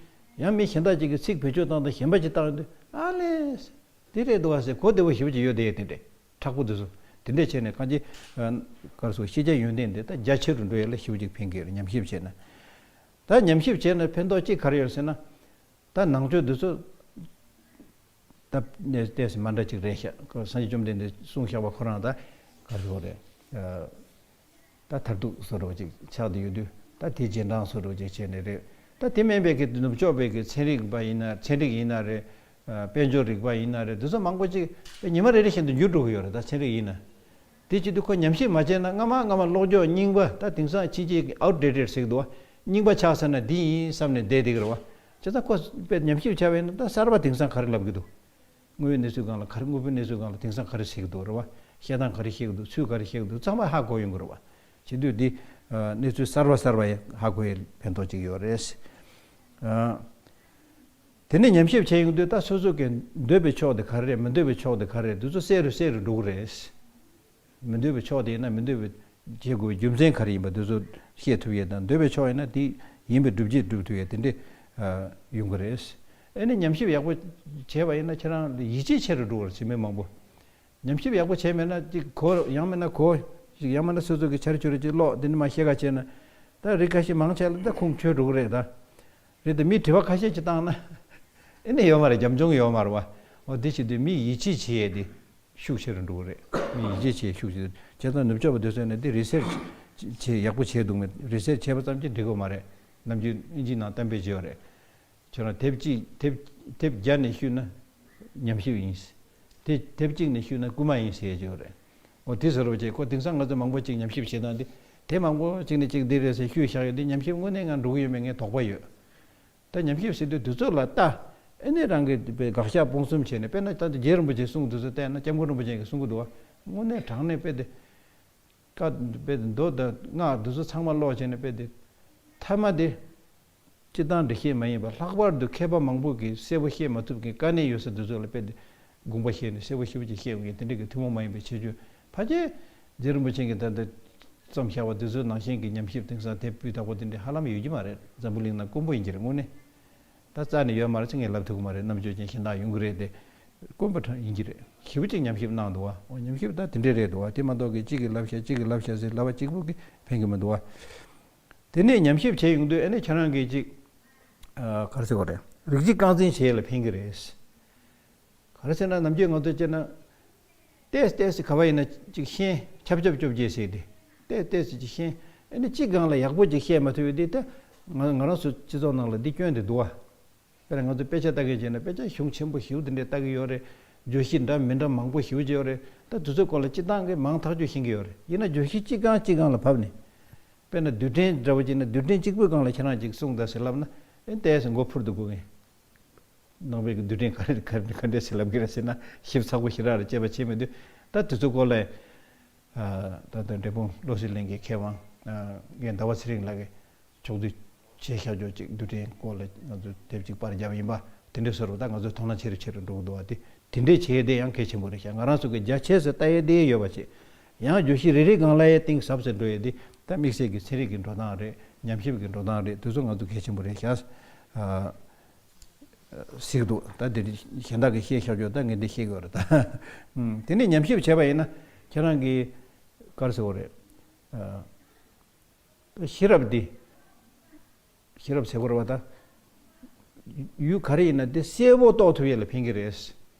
ཡང་མི་གཞན་དག་ཅིག་གིས་ཚིག་བེད་སྤྱོད་བཏང་དང་གཞན་པ་ཅིག་བཏང་དུས། ཨ་ལས། དེ་རེད་འདུག་བ་ཟེར་གོ་བདེ་བོ་ཞེ་པོ་ཅིག་ཡོད་དེ། དེ་འདྲས་མཁྲེགས་པོ་དེ་ཚོ། དེ་འདྲས་བྱས་ནས་གང་ཅི། ཨ། ག་རེ་ཟེར། ཤེས་བྱ་ཡོན་ཏན་དེ་ད་རྒྱ་ཆེ་རུ་འགྲོ་ཡ་ལ་ཞེ་པོ་ཅིག་ཕན་གྱི་རེད། ཉམས་ཞིབ་བྱས་ན། ད་ཉམས་ཞིབ་བྱས་ན་ཕན་ཐོགས་གཅིག་ག་རེ་ཡོད་ཟེར་ན། ད་ནང་ཆོས་འདི་ཚོ་ད་ནས་ཏོག་ཙམ་མ་འདྲ་ཅིག་རེད་ཤག་སངས་རྒྱས་བཅོམ་ལྡན་འདས་གསུངས་བཞག་པ་ཁོ་རང་ད་ག་རེ་ཟེར་དགོས་རེད། ཨ། ད་མཐར་ཐུག་བཟོ་འདྲ་ཅིག་ཆགས་བསྡད་ཡོད་དུས། ད་དེ་རྗེས་འབྲང་བཟོ་འདྲ་ཅིག་བྱས་ནས་རེད། ད་དེ་མིན་པའི་གི་ནུབ་ཕྱོགས་པའི་གི་ཚན་རིག་པ་ཡིན་ན། ཚན་རིག་ཡིན་ན་རེད། ཨ། དཔལ་འབྱོར་རིག་པ་ཡིན་ན་རེད། འདི་ཚོ་མང་པོ་ཅིག་ཉི་མ་རེ་རེ་བཞིན་དུ་འགྱུར་འགྲོ་གི་ཡོད་རེད། ད་ཚན་རིག་ཡིན་ན། དེ་བྱེད་དུས་ཁོ་ཉམས་ཞིབ་མ་བྱས་ན། སྔ་མ་སྔ་མ་ཀློག་ཀྱོག་རྙིང་པ། ད་དེང་སང་ཕྱིན་ཆད་ཀྱི་outdated ཟེར་གྱི་འདུག་བ། རྙིང་པ་ཆགས་ཚར་ན་འདི་ཡིན་བསམ་ནས་བསྡད་བསྡད་ཀྱི་རེད་བ། བྱས་ཙང་ཁོ་དཔེ་ཉམས་ཞིབ་བྱས་པ་ཡིན་ན། ད་གསར་པ་དེང་སང་ག་རེ་ལབ་ཀྱི་འདུག་དངོས་ཡོད་གནས་ཚུལ་སྒང་ལ་ག་རེ། དངོས་པོའི་གནས་ཚུལ་སྒང་ལ་དེང་སང་ག་རེ་བཤད་ཀྱི་འདུག་རེད་བ། བཤད་སྟངས་ག་རེ་བཤད་ཀྱི་འདུག་ཚུལ་ག་རེ་བཤད་ཀྱི་འདུག་ཚང་མ་ཧ་གོ་ཡོང་གི་རེད་བ། བྱེད་དུས་འདི། ཨ། གནས་ཚུལ་གསར་པ་གསར་པ་ཡང་ཧ་གོ་ཡས་ཕན་ཐོགས་ཅིག་ཡོད་རེད། ཨ། དེ་ནས་ཉམས་ཞིབ་བྱས་ཡོང་དུས། ད་སོ་སོ་གི་འདོད་པའི་ཕྱོགས་དེ་ག་རེ་རེད། མི་འདོད་པའི་ཕྱོགས་དེ་ག་རེ་རེད། འདི་ཚོ་གསལ་རུ་གསལ་རུ་འགྲོ་གི་རེད། མི་འདོད་པའི་ཕྱོགས་དེ་ཡིན་ན་མི་འདོད་པའི་བྱེད་དགོས་པའི་རྒྱུ་མཚན་ག་རེ་ཡིན་པ་དེ་ཚོ་ཤེས་ཐུབ་ཡས་དང་། འདོད་པའི་ཕྱོགས་ཡིན་ན་དེ་ཡིན་པའི་སྒྲུབ་བྱེད་སྒྲུབ་ཐུབ་ཡས་དེ་འདྲས། ཨ། ཡོང་གི་རེད། ཨ་ནི་ཉམས་ཞིབ་ཡག་པོ་བྱས་པ་ཡིན་ན་ཁྱེད་རང་ལ་ཡིད་ཆེས་ཆེ་རུ་འགྲོ་བར་བྱེད། མི་མང་པོ་ཉམས་ཞིབ་ཡག་པོ་བྱས་མེད་ན་ཅིག་གོ། ཡང་མིན་ན་གོ་ཞིག་ཡང་མིན་ན་སོ་སོ་གི་ཆ་རེ་ཆུ་རེ་ཅིག་ཀློག་དེ་ནི་མ་ཤེས་ཁ་བྱས་ན། ད་རིགས་ཁ་ཤས་མང་ཆེ་ལ་ད་ཁུངས་འཁྱོལ་འགྲོ་གི་རེད་ད། རེད་དེ། མིས་དྲི་བ་ཁ་ཤས་ཅིག་བཏང་ན། ཨེ་ནི་ཡོད་མ་རེད། རྒྱབ་ལྗོངས་ཡོད་མ་རེད་བ། འོ་དེ་བྱེད་དུས་མིས་ཡིད་ཆེས་བྱེད་ཡས་དེ་ཤུགས་ཆེ་རུ་འགྲོ་གི་རེད། མིས་ཡིད་ཆེས་བྱེད་ཤུགས་ཆེ་རུ། བྱས་ཙང་ནུབ་ཕྱོགས་པ་དེ་ཚོས་ནི་དེ་རི་སེར་ཆི་བྱེད་ཡག་པོ་བྱས་འདུག་མེད། རི་སེར་ཆི་བྱས་པ་ཙམ་གྱིས་འགྲིག་གི་མ་རེད། ནམ་རྒྱུན་ཨིན་ཇིའི་ནང་གཏམ་དཔེ་བརྗོད་ཡོད་རེད། ཁྱོད་རང་དེབ་གཅིག་དེབ་དེབ་བརྒྱ་ནས་བཤུས་ན་ཉམས་ཞིབ་ཡིན། དེ་དེབ་གཅིག་ནས་བཤུས་ན་རྐུ་མ་ཡིན་ཟེར་གྱི་ཡོད་རེད། འོ་དེ་ཟེར་བ་བྱས། ཁོ་དེང་སང་ང་ཚོ་མང་པོ་ཅིག་ཉམས་ཞིབ་བྱེད་སྟངས་དེ། དེ་མང་པོ་ཅིག་ནས་ཅིག་འདི་རེད་ཟེར་བཤུས་བཞག་ཡོད་དེ། ཉམས་ཞིབ་དངོས་གནས་ངང་འགྲོ་གི་ཡོད་མེད་ངས་དོགས་པ་ཡོད། ད་ཉམས་ཞིབ་ཟེར་དུས་དུས་ཚོད་ལ་ལྟ། ཨེ་ནས་རང་གི་དཔེ་དགག་བཞག་སྤོང་གསུམ་བྱས་ནས། དཔེར་ན་ད་ལྟ་རྗེ་རིན་པོ་ཆེའི་གསུང་དེ་ཚོ་བལྟས་ན། སྐྱབས་མགོན་རིན་པོ་ཆེ་གིས་གསུང་གི་འདུག་བ། དངོས་གནས་དྲང་གནས་དཔེ་དེ། བཀའ་དཔེ་དེ་མདོ་དང་སྔགས་དེ་ཚོ་ཚང་མ་ཀློག་བྱས་ནས། དཔེ་དེ་ཐ་མ་དེ་སྤྱིར་བཏང་འགྲེལ་བཤད་མ་ཡིན་པ། ལྷག་པར་དུ་མཁས་པ་མང་པོ་གིས་གསལ་པོ་བཤད་མ་ཐུབ་མཁན་དཀའ་གནད་ཡོད་ས་དེ་ཚོ་ལ་དཔེ་དེ་དགོངས་པ་བཞེས་ནས་གསལ་པོ་ཞེ་པོ་ཅིག་བཤད་ཡོང་མཁན་དེ་འདྲ་གི་ཐུན་མོང་མ་ཡིན་པའི་ཁྱད་ཆོས་ཕལ་ཆེར་རྗེ་རིན་པོ་ཆེ་གིས་ད་ལྟ་བརྩམས་བཞག་པ་དེ་ཚོའི་ནང་བཞིན་གྱི་ཉམས་ཞིབ་དེང་སང་དེབ་སྤུས་དག་པོ་དེ་འདྲ་ཧ་ལམ་ཡོད་ཀྱི་མ་རེད། འཛམ་བུ་གླིང་ནང་དཀོན་པོ་ཡིན་གྱི་རེད། དངོས་གནས་ད་རྩ་ནས་ཡོད་མ་རེད་ཟེར་ངས་ལབ་ཐུབ་ཀྱི་མ་རེད། རྣམ་དཔྱོད་ཅན་གཞན་དག་ཡོང་གི་རེད་དེ། དཀོན་པོ་ཡིན་གྱི་རེད། ཞེ་པོ་ཅིག་ཉམས་ཞིབ་གནང་འདུག་བ། འོ་ཉམས་ཞིབ་ད་དེ་འདྲས་རེད་འདུག་བ། དེ་མ་གཏོགས་ཀྱི་གཅིག་གིས་ལབ་བཞག་གཅིག་གིས་ལབ་བཞག་ཟེར་ལབ་པ་གཅིག་པོ་གིས་ཕན་གྱི་མི་འདུག་བ། དེ་ནས་ཉམས་ཞིབ་བྱས་ཡོང་དུས་ཨ་ནི་ཁྱེད་རང་གིས་ཅིག་ཨ། ག་རེ་ཟེར་དགོས་རེད། རིགས་གཅིག་རྐང་འཛིན་བྱེད་ཡས་ལ་ཕན་གྱི་རེད། ག་རེ་ཟེར་ན། ནམ་རྒྱུན་ང་ཚོས་བྱས་ན། ཏོག་ཙམ་ཏོག་ཙམ་ག་བ་ཡིན་ན་ཅིག་ཤེས། ཆབ་ཆབ་ཅོབ་ཅེས་ཟེར་ཏེ། ཏོག་ཙམ་ཏོག་ཙམ་ཅིག་ཤེས། ཨ་ནི་གཅིག་སྒང་ལ་ཡག་པོ་ཅིག་བཤད་མ་ཐུབ་ཡོད་དུས། ད་ང་ང་རང་ཚོ་སྤྱི་ཚོགས་ནང་ལ་འདི་སྐྱོན་དེ་འདུག་བ། དཔེར་ན་ང་ཚོ་དཔེ་ཆ་ལྟ་མཁན་བྱས་ན་དཔེ་ཆ་གཞུང་ཆེན་པོ་ཞེ་པོ་དེ་འདྲས་ལྟ་གི་ཡོད་རེད། བརྗོད་གཞི་འདྲ་མི་འདྲ་མང་པོ་ཞེ་པོ་ཅིག་ཡོད་རེད། ད་དེ་ཚོའི་སྐོར་ལ་སྤྱིར་བཏང་གི་མང་ཐག་ཆོད་ཤེས་ཀྱི་ཡོད་རེད། ཡིན་ན་བརྗོད་གཞི་གཅིག་སྒང་གཅིག་སྒང་ལ་བབས་ནས། དཔེར་ན་རྡུལ་ཕྲན་འདྲ་བོ་ཅིག་ན། རྡུལ་ཕྲན་གཅིག་པོའི་སྒང་ལ་ཁྱེད་རང་ཅིག་གསུངས་དང་ཟེར་ལབ་ན། ཨེ་ཏོག་ཙམ་མགོ་འཕུར་དུ་འགྲོ་གི་ཡིན། ནང་པའི་གི་རྡུལ་ཕྲན་ག་རེ་ག་རེ་ག་འདྲས་ཟེར་ལབ་ཀྱི་རེད་ཟེར་ན། ཞིབ་ཚགས་པོ་ཞེ་དྲག་རེ་དཔྱད་པ་བྱས་མེད་དུས། ད་དེ་ཚོའི་སྐོར་ལ། ཨ། ད་ལྟ་འབྲས་སྤུངས་བློ་གསལ་གླིང་གི་མཁས་དབང་། ཨ། རྒན་ཟླ་བ་ཚེ་རིང་ལགས་ཀྱིས་ཕྱོགས་བསྡུས་བྱས་བཞག་ཆོག་ཅིག་རྡུལ་ཕྲན་སྐོར་ལ་ང་ཚོས་དེབ་ཅིག་པར་བརྒྱབ་ཡིན་པ། དེ་འདྲའི་བཟོ་འདྲ་ད་ང་ཚོའི་མཐོང་སྣང་ཆེ་རུ་ཆེ་རུ་འགྲོ་གི་འདུག་བ། དེ་དེ་འདྲའི་བྱེད་ཡས་དེ་ཡང་གལ་ཆེན་པོ་རེད་ཤག་ང་རང་ཚོ་གི་རྒྱ་ཆེ་ས་ལྟ་ཡས་དེ་ཡོད་པ་བྱེད། ཡང་བརྗོད་གཞི་རེ་རེའི་སྒང་ལ་ཡང་གཏིང་ཟབ་ཟེར་འགྲོ་ཡས་དེ། ད་དམིགས་བསལ་གྱི་ཚན་རིག་གི་འགྲོ་སྟངས་རེད། ཉམས་ཞིབ་ཀྱི་འགྲོ་སྟངས་རེད། དེ་ཚོ་ང་ཚོ་གལ་ཆེན་པོ་རེད་ཤག་ཨ། གཟིགས་འདུག་ད་དེ་གཞན་དག་གིས་བཤད་ཤར་ཆོག་ད་ངས་འདི་བཤད་དགོས་རེད་ད། ཨུམ། དེ་ནས་ཉམས་ཞིབ་བྱས་པ་ཡིན་ན་ཁྱེད་རང་གིས་ག་རེ་ཟེར་དགོས་རེད། ཤེས་རབ་འདི། ཤེས་རབ་ཟེར་དགོས་རེད་བ་ད། ཡུལ་ག་རེ་ཡིན་ན་འདི་གསལ་པོ་རྟོགས་ཐུབ་ཡས་ལ་ཕན་གྱི་རེད།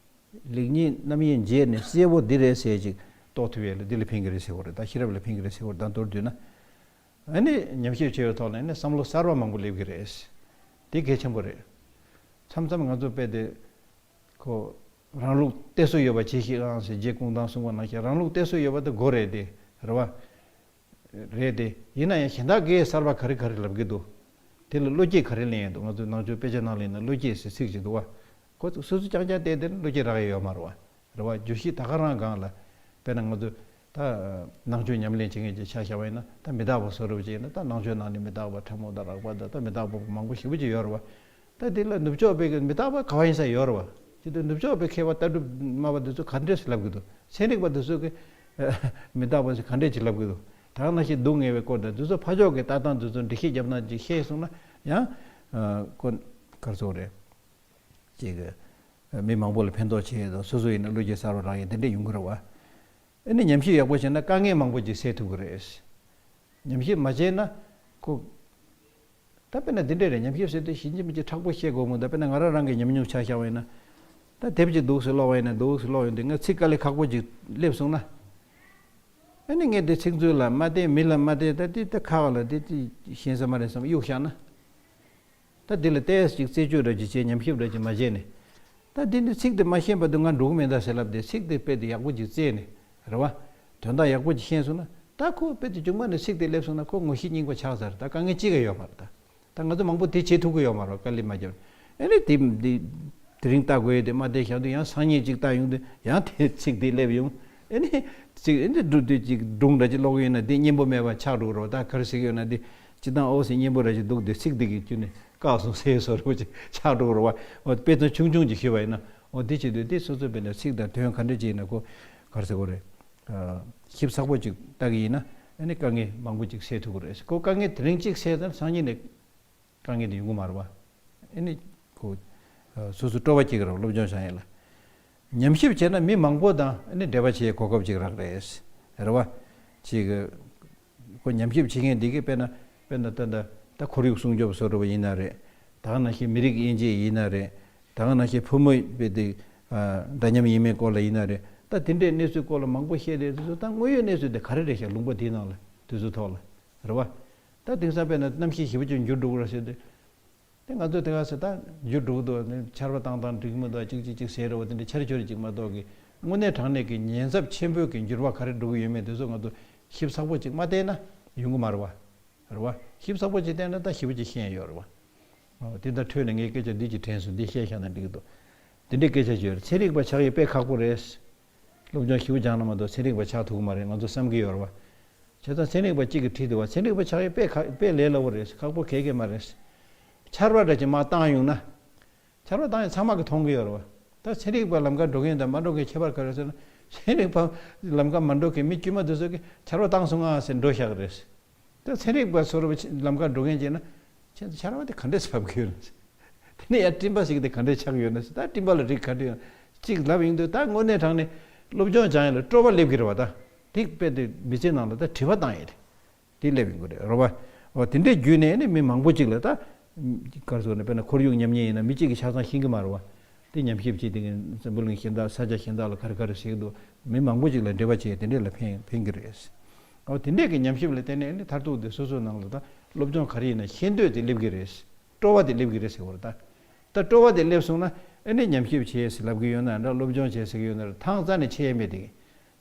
ལེགས་ཉེས་རྣམ་དབྱེ་འབྱེད་ནས་གསལ་པོ་འདི་རེད་ཟེར་ཅིག་རྟོགས་ཐུབ་ཡས་ལ་འདི་ལ་ཕན་གྱི་རེད་ཟེར་དགོས་རེད་ད། ཤེས་རབ་ལ་ཕན་གྱི་རེད་ཟེར་དགོས་རེད་ད། མདོར་བསྡུས་ན། ཨ་ནི་ཉམས་ཞིབ་བྱས་པའི་ཐོག་ནས་ནི་བསམ་བློ་གསར་པ་མང་པོ་སླེབས་ཀྱི་རེད། དེ་གལ་ཆེན་པོ་རེད། མཚམས་མཚམས་ང་ཚོ་དཔེ་དེ། ཁོ། རང་ལུགས་གཏད་སོ་ཡོད་པ་ཇི་ཞིག་ཨང་ཟེར་རྗེ་ཀུན་བཟང་གསུངས་པ་ནང་བཞིན་རང་ལུགས་གཏད་སོ་ཡོད་པ་དེ་དགོས་རེད་དེ། རེད་བ། རེད་དེ། ཡིན་ན་ཡང་གཞན་དག་གིས་གསར་པ་ག་རེ་ག་རེ་ལབ་ཀྱི་འདུག་དེ་ལ་བློ་སྐྱེད་ག་རེ་ལེན་ཡས་འདུག་ང་ཚོའི་ནང་ཆོས་དཔེ་ཆ་ནང་ལ་ཡིན་ན་བློ་སྐྱེད་ཟེར་ཚིག་ཅིག་འདུག་བ། ཁོ་ཚོ་སོ་སོ་རྐྱང་རྐྱང་བལྟས་དེ་ནི་བློ་སྐྱེད་རག་ཡས་ཡོད་མ་རེད་བ། རེད་བ། བརྗོད་གཞི་ད་ག་རང་སྒང་ལ། དཔེར་ན་ང་ཚོ་ད་ནང་ཆོས་ཉམས་ལེན་བྱེད་མཁན་ཅིག་ཆ་བཞག་པ་ཡིན་ན་ད་མི་རྟག་པ་བཟོ་འདྲ་བྱས་ན་ད་ནང་ཆོས་ནང་ནས་མི་རྟག་པ་ཕྲ་མོ་དང་རགས་པ་དང་ད་མི་རྟག་པ་མང་པོ་ཞེ་པོ་ཅིག་ཡོད་རེད་བ། ད་དེ་ལ་ནུབ་ཕྱོགས་པའི་མི་རྟག་པ་ག་བ་ཡིན་ས་ཡོད་རེད་བ། ཅི་སྟེ་ནུབ་ཕྱོགས་པའི་མཁས་པ་ལྟ་གྲུབ་སྨྲ་བ་འདི་ཚོ་ག་འདྲས་སེ་ལབ་གི་འདུག་ཚན་རིག་པ་འདི་ཚོ་གི་མི་རྟག་པ་ཟེར་ག་འདྲས་ཅིག་ལབ་གི་འདུག་ད་ག་ནང་བཞིན་སྡུག་བསྔལ་བའི་སྐོར་དང་འདི་ཚོ་ཕར་ཕྱོགས་ཀྱི་ལྟ་སྟངས་འདི་ཚོ་འགྲེལ་བཤད་རྒྱབ་ན་ཅིག་ཤེས་སོང་ན་ཡང་ཁོ་ག་རེ་ཟེར་དགོས་རེད། ཅིག་མི་མང་པོ་ལ་ཕན་ཐོགས་ཆེ་དང་སོ་སོ་ཡིན་ན་བློ་སྐྱེད་གསར་པ་རག་ཡས་དེ་འདྲས་ཡོང་གི་རེད་བ། ཨ་ནི་ཉམས་ཞིབ་ཡག་པོ་བྱས་ན་དཀའ་ངལ་མང་པོ་ཅིག་སེལ་ཐུབ་ཀྱི་རེད། ཉམས་ཞིབ་མ་བྱས་ན་ཁོ། ད་དཔེར་ན་འདི་འདྲས་རེད། ཉམས་ཞིབ་ཟེར་དུས་ཡིན་གཅིག་མིན་གཅིག་མཁྲེགས་པོ་བཤད་དགོས་མོད། ད་དཔེར་ན་ང་རང་རང་གི་ཉམས་མྱོང་ཆ་བཞག་པ་ཡིན་ན། ད་དེབ་ཅིག་འདུག་སེ་ཀློག་པ་ཡིན་ན་འདུག་སེ་ཀློག་ཡོང་དུས་ང་ཚིག་དཀའ་ལས་ཁག་པོ་ཅིག་སླེབས་སོང་ན། ཨ་ནི་ངས་དེ་ཚིག་མཛོད་ལ་མ་བལྟས་མི་ལ་མ་བལྟས་ད་དེ་ད་ཁག་ལ་དེ་དེ་ཤེས་ས་མ་རེད་བསམ་གཡུག་བཞག་ན། ད་འདི་ལ་ཏོག་ཙམ་ཅིག་རྩད་གཅོད་འདྲ་ཅིག་བྱས་ཉམས་ཞིབ་འདྲ་ཅིག་མ་བྱས་ནས། ད་འདི་འདི་ཚིག་དེ་མ་ཤེས་པ་དུ་ང་འགྲོ་གི་མེད་ད་ཟེར་ལབ་དེ་ཚིག་དེ་དཔེ་དེ་ཡག་པོ་ཅིག་བཙལ་ནས། རེད་བ། དོན་དག་ཡག་པོ་ཅིག་ཤེས་སོང་ན་ད་ཁོ་དཔེ་དེ་བྱུང་མ་ནས་ཚིག་དེ་སླེབས་སོང་ན་ཁོ་ངོ་ཤེས་རྙིང་པ་ཆགས་ཚར། ད་དཀའ་ངལ་ཅི་ག་ཡོད་མ་རེད་ད། ད་ང་ཚོ་མང་པོ་དེ་བྱེད་ཐུབ་ཀྱི་ཡོད་མ་རེད་དཀའ་ལས་མ་བརྒྱབ་ནས། ཨ་ནི་དེ་འདི་དེ་རིང་ལྟ་དགོས་དེ་མ་བལྟས་བཞག་དུས་ཡང་སང་ཉིན་ཅིག་ལྟ་ཡོང་དུས་ཡང་དེ་ཚིག་དེ་སླེབས་ཡོང་། ཨ་ནི་ཚིག་ཨ་ནི་སྒྲུང་དེ་ཅིག་སྒྲུང་འདྲ་ཅིག་ཀློག་གི་ཡོད་ན་དེ་སྙན་པོ་མེད་པ་ཆགས་འགྲོ་གི་རེད་བ། ད་ག་རེ་ཟེར་གི་ཡོད་ན་དེ་སྤྱིར་བཏང་ཨོ་ཟེར་སྙན་པོ་ར་ཅིག་འདུག་དེ་ཚིག་དེ་གི་བརྒྱུད་ནས་བཀག་སོང་ཟེར་བཟོ་འདྲ་ཅིག་ཆགས་འགྲོ་གི་རེད་བ། འོ་དཔེ་མཚོན་ཆུང་ཆུང་ཅིག་ཞུས་པ་ཡིན་ན་འོ་དེ་བྱེད་དུས་དེ་སོ་སོ་དཔེར་ན་ཚིག་དང་དོན་ག་འདྲ་ཅིག་ཡིན་ན་ཁོ་ག་རེ་ཟེར་དགོས་རེད། ཞིབ་ཚགས་པོ་ཅིག་ལྟ་གི་ཡིན་ན་ཨ་ནི་དཀའ་ངལ་མང་པོ་ཅིག་སེལ་ཐུབ་ཀྱི་རེད། ཁོ་དཀའ་ངལ་དེ་རིང་གཅིག་སེལ་ཙང་སང་ཉིན་ནས་དཀའ་ངལ་དེ་ཡོང་གི་མ་རེད་བ། ཨ་ནི་ཁོ་སོ་སོ་སྤྲོ་བ་སྐྱེ་གི་རེད་བ། སློབ་སྦྱོང་བྱ་ཡས་ལ་ཉམས་ཞིབ་བྱས་ན་མི་མང་པོ་དང་ཨ་ནི་འབྲེལ་བ་བྱེད་ཡས་གོ་སྐབས་ཅིག་རག་རེད། རེད་བ། ཅིག་ཁོ་ཉམས་ཞིབ་བྱེད་མཁན་འདི་གིས་དཔེར་ན་དཔེར་ན་ད་ད་ད་ཁོར་ཡུག་སྲུང་སྐྱོབ་བཟོ་འདྲ་བ་ཡིན་ན་རེད། ད་ག་ནང་བཞིན་མི་རིགས་དབྱེ་འབྱེད་ཡིན་ན་རེད། ད་ག་ནང་བཞིན་ཕོ་མོ་དཔེ་དེ་འདྲ་མཉམ་ཡིན་མིན་སྐོར་ལ་ཡིན་ན་རེད། ད་དེ་འདྲའི་གནས་ཚུལ་སྐོར་ལ་མང་པོ་བཤད་དེ་དུས་ཚོད་ད་དངོས་ཡོད་གནས་ཚུལ་དེ་ག་རེ་རེད་ཤག་ལུང་པ་དེའི་ནང་ལ་དུས་ཚོད་ཐོག་ལ་རེད་བ། ད་དེང་སང་དཔེར་ན་གནམ་གཤིས་ཞེ་པོ་ཅིག་འགྱུར་འགྲོ་གི་རེད་ཟེར་དུས། དེ་ང་ཚོ་དེ་ག་ཟེར་ད་འགྱུར་འགྲོ་གི་འདུག་ཆར་པ་བཏང་བཏང་འགྲིག་གི་མི་འདུག་ཅིག་ཅིག་ཅིག་ཟེར་རེད་བ། དེ་འདྲའི་ཆར་ཆུར་ཅིག་མ་གཏོགས་ཀྱི་དངོས་གནས་དྲང་གནས་ཀྱི་ཉེན་ཚབས་ཆེན་པོའི་གི་འགྱུར་བ་ག་རེ་འགྲོ་གི་ཡོད་མེད་དེ་ཚོ་ང་ཚོ་ཞིབ་ཚགས་པོ་ཅིག་མ་བལྟས་ན་ཡོང་གི་མ་རེད་བ། རེད་བ། ཞིབ་ཚགས་པོ་ཅིག་བལྟས་ན་ད་ཞེ་པོ་ཅིག་ཤེས་ཡོད་རེད་བ། འོ་དེ་དང་འཕྲོས་ནས་ངས་སྐད་ཆ་འདི་ཅིག་དྲན་སོང་། འདི་བཤད་བཞག་ན་འགྲིག་གི་འདུག་དེ་འདྲའི་སྐད་ཆ་ཅིག་ཡོད་རེད། ཚན་རིག་པ་ཆགས་ཡས་དཔེ་ཁག་པོ་རེད། སློབ་སྦྱོང་ཞེ་པོ་སྦྱངས་ན་མ་གཏོགས་ཚན་རིག་པ་ཆགས་ཐུབ་ཀྱི་མ་རེད་ང་ཚོ་བསམ་གྱི་ཡོད་རེད་བ། བྱས་ཙང་ཚན་རིག་པ་གཅིག་གིས་བྲིས་འདུག་བ། ཚན་རིག་པ་ཆགས་ཡས་དཔེ་ཁག་དཔེ་ལས་སླ་པོ་རེད། ཁག་པོ་ག་གེ་མ་རེད། ཆར་པ་འདྲ་ཅིག་མར་བཏང་ཡོང་ན། ཆར་པ་བཏང་ཡས་ཚང་མ་གིས་མཐོང་གི་ཡོད་རེད་བ། ད་ཚན་རིག་པ་ལམ་ཁ་འགྲོ་མཁན་དང་མ་འགྲོ་མཁན་ཁྱད་པར་ག་རེ་ཟེར་ན། ཚན་རིག་པ་ལམ་ཁ་མ་འགྲོ་མཁན་མི་དཀྱུས་མ་དེ་ཚོ་གིས་ཆར་པ་བཏང་སོང་ང་ཟེར་འགྲོ་བཞག་གི་རེད། ད་ཚན་རིག་པ་ཚོ་རུ་ལམ་ཁར་འགྲོ་མཁན་བྱས་ན། ཁྱེད་ཚོ་ཆར་པ་དེ་ག་འདྲས་ཕབ་ཀྱི་ཡོད་ན། དེ་ནས་ཡང་སྤྲིན་པ་ཞིག་དེ་ག་འདྲས་ཆགས་ཀྱི་ཡོད་ན་ཟེར། ད་སྤྲིན་པ་ལ་རིགས་ག་འདྲས་ཡོད་ཅིག་ལབ་ཡོང་དུས། ད་དངོས་གནས་དྲང་གནས་སློབ་སྦྱོང་སྦྱང་ཡས་ལ་སྤྲོ་བ་སླེབས་ཀྱི་རེད་བ། ད་དེ་དཔེ་དེ་མི་ཚེའི་ནང་ལ་ད་དྲི་བ་བཏང་ཡས་དེ་དེ་སླེབས་ཡོང་གི་རེད་རེད་བ། འོ་དེ་འདྲས་བརྒྱུད་ནས་ནི་མི་མང་པོ་ཅིག་ལ་ད་ག་རེ་ཟེར་ན། དཔེར་ན་ཁོར་ཡུག་ཉམས་ཉེས་ཡིན་ན་མི་གཅིག་གིས་ཆ་ཚང་ཤེས་ཀྱི་མ་རེད་བ། དེ་ཉམས་ཞིབ་བྱེད་དེ་འཛམ་བུ་གླིང་གཞན་དག་ས་ཆ་གཞན་དག་ལ་ག་རེ་ག་རེ་བྱེད་ཀྱི་འདུག་མི་མང་པོ་ཅིག་ལ་འབྲེལ་བ་བྱས་དེ་འདྲས་ལ་ཕན་ཕན་གྱི་རེད། འོ་དེ་འདྲས་ཀྱི་ཉམས་ཞིབ་ལ་བརྟེན་ནས་ནི་མཐར་ཐུག་དེ་སོ་སོའི་ནང་ལ་ད་སློབ་སྦྱོང་ག་རེ་ཡིན་ན་ཤེས་འདོད་དེ་སླེབས་ཀྱི་རེད། སྤྲོ་བ་དེ་སླེབས་ཀྱི་རེད་ཟེར་བ་རེད་ད། ད་སྤྲོ་བ་དེ་སླེབས་སོང་ན་ཨ་ནི་ཉམས་ཞིབ་བྱེད་ཟེར་ལབ་ཀྱི་ཡོད་ན་འདྲ། སློབ་སྦྱོང་བྱེད་ཟེར་གྱི་ཡོད་ན་འདྲ། ཐང་རྩ་ནས་བྱེད་ཡས་མེད་དེ།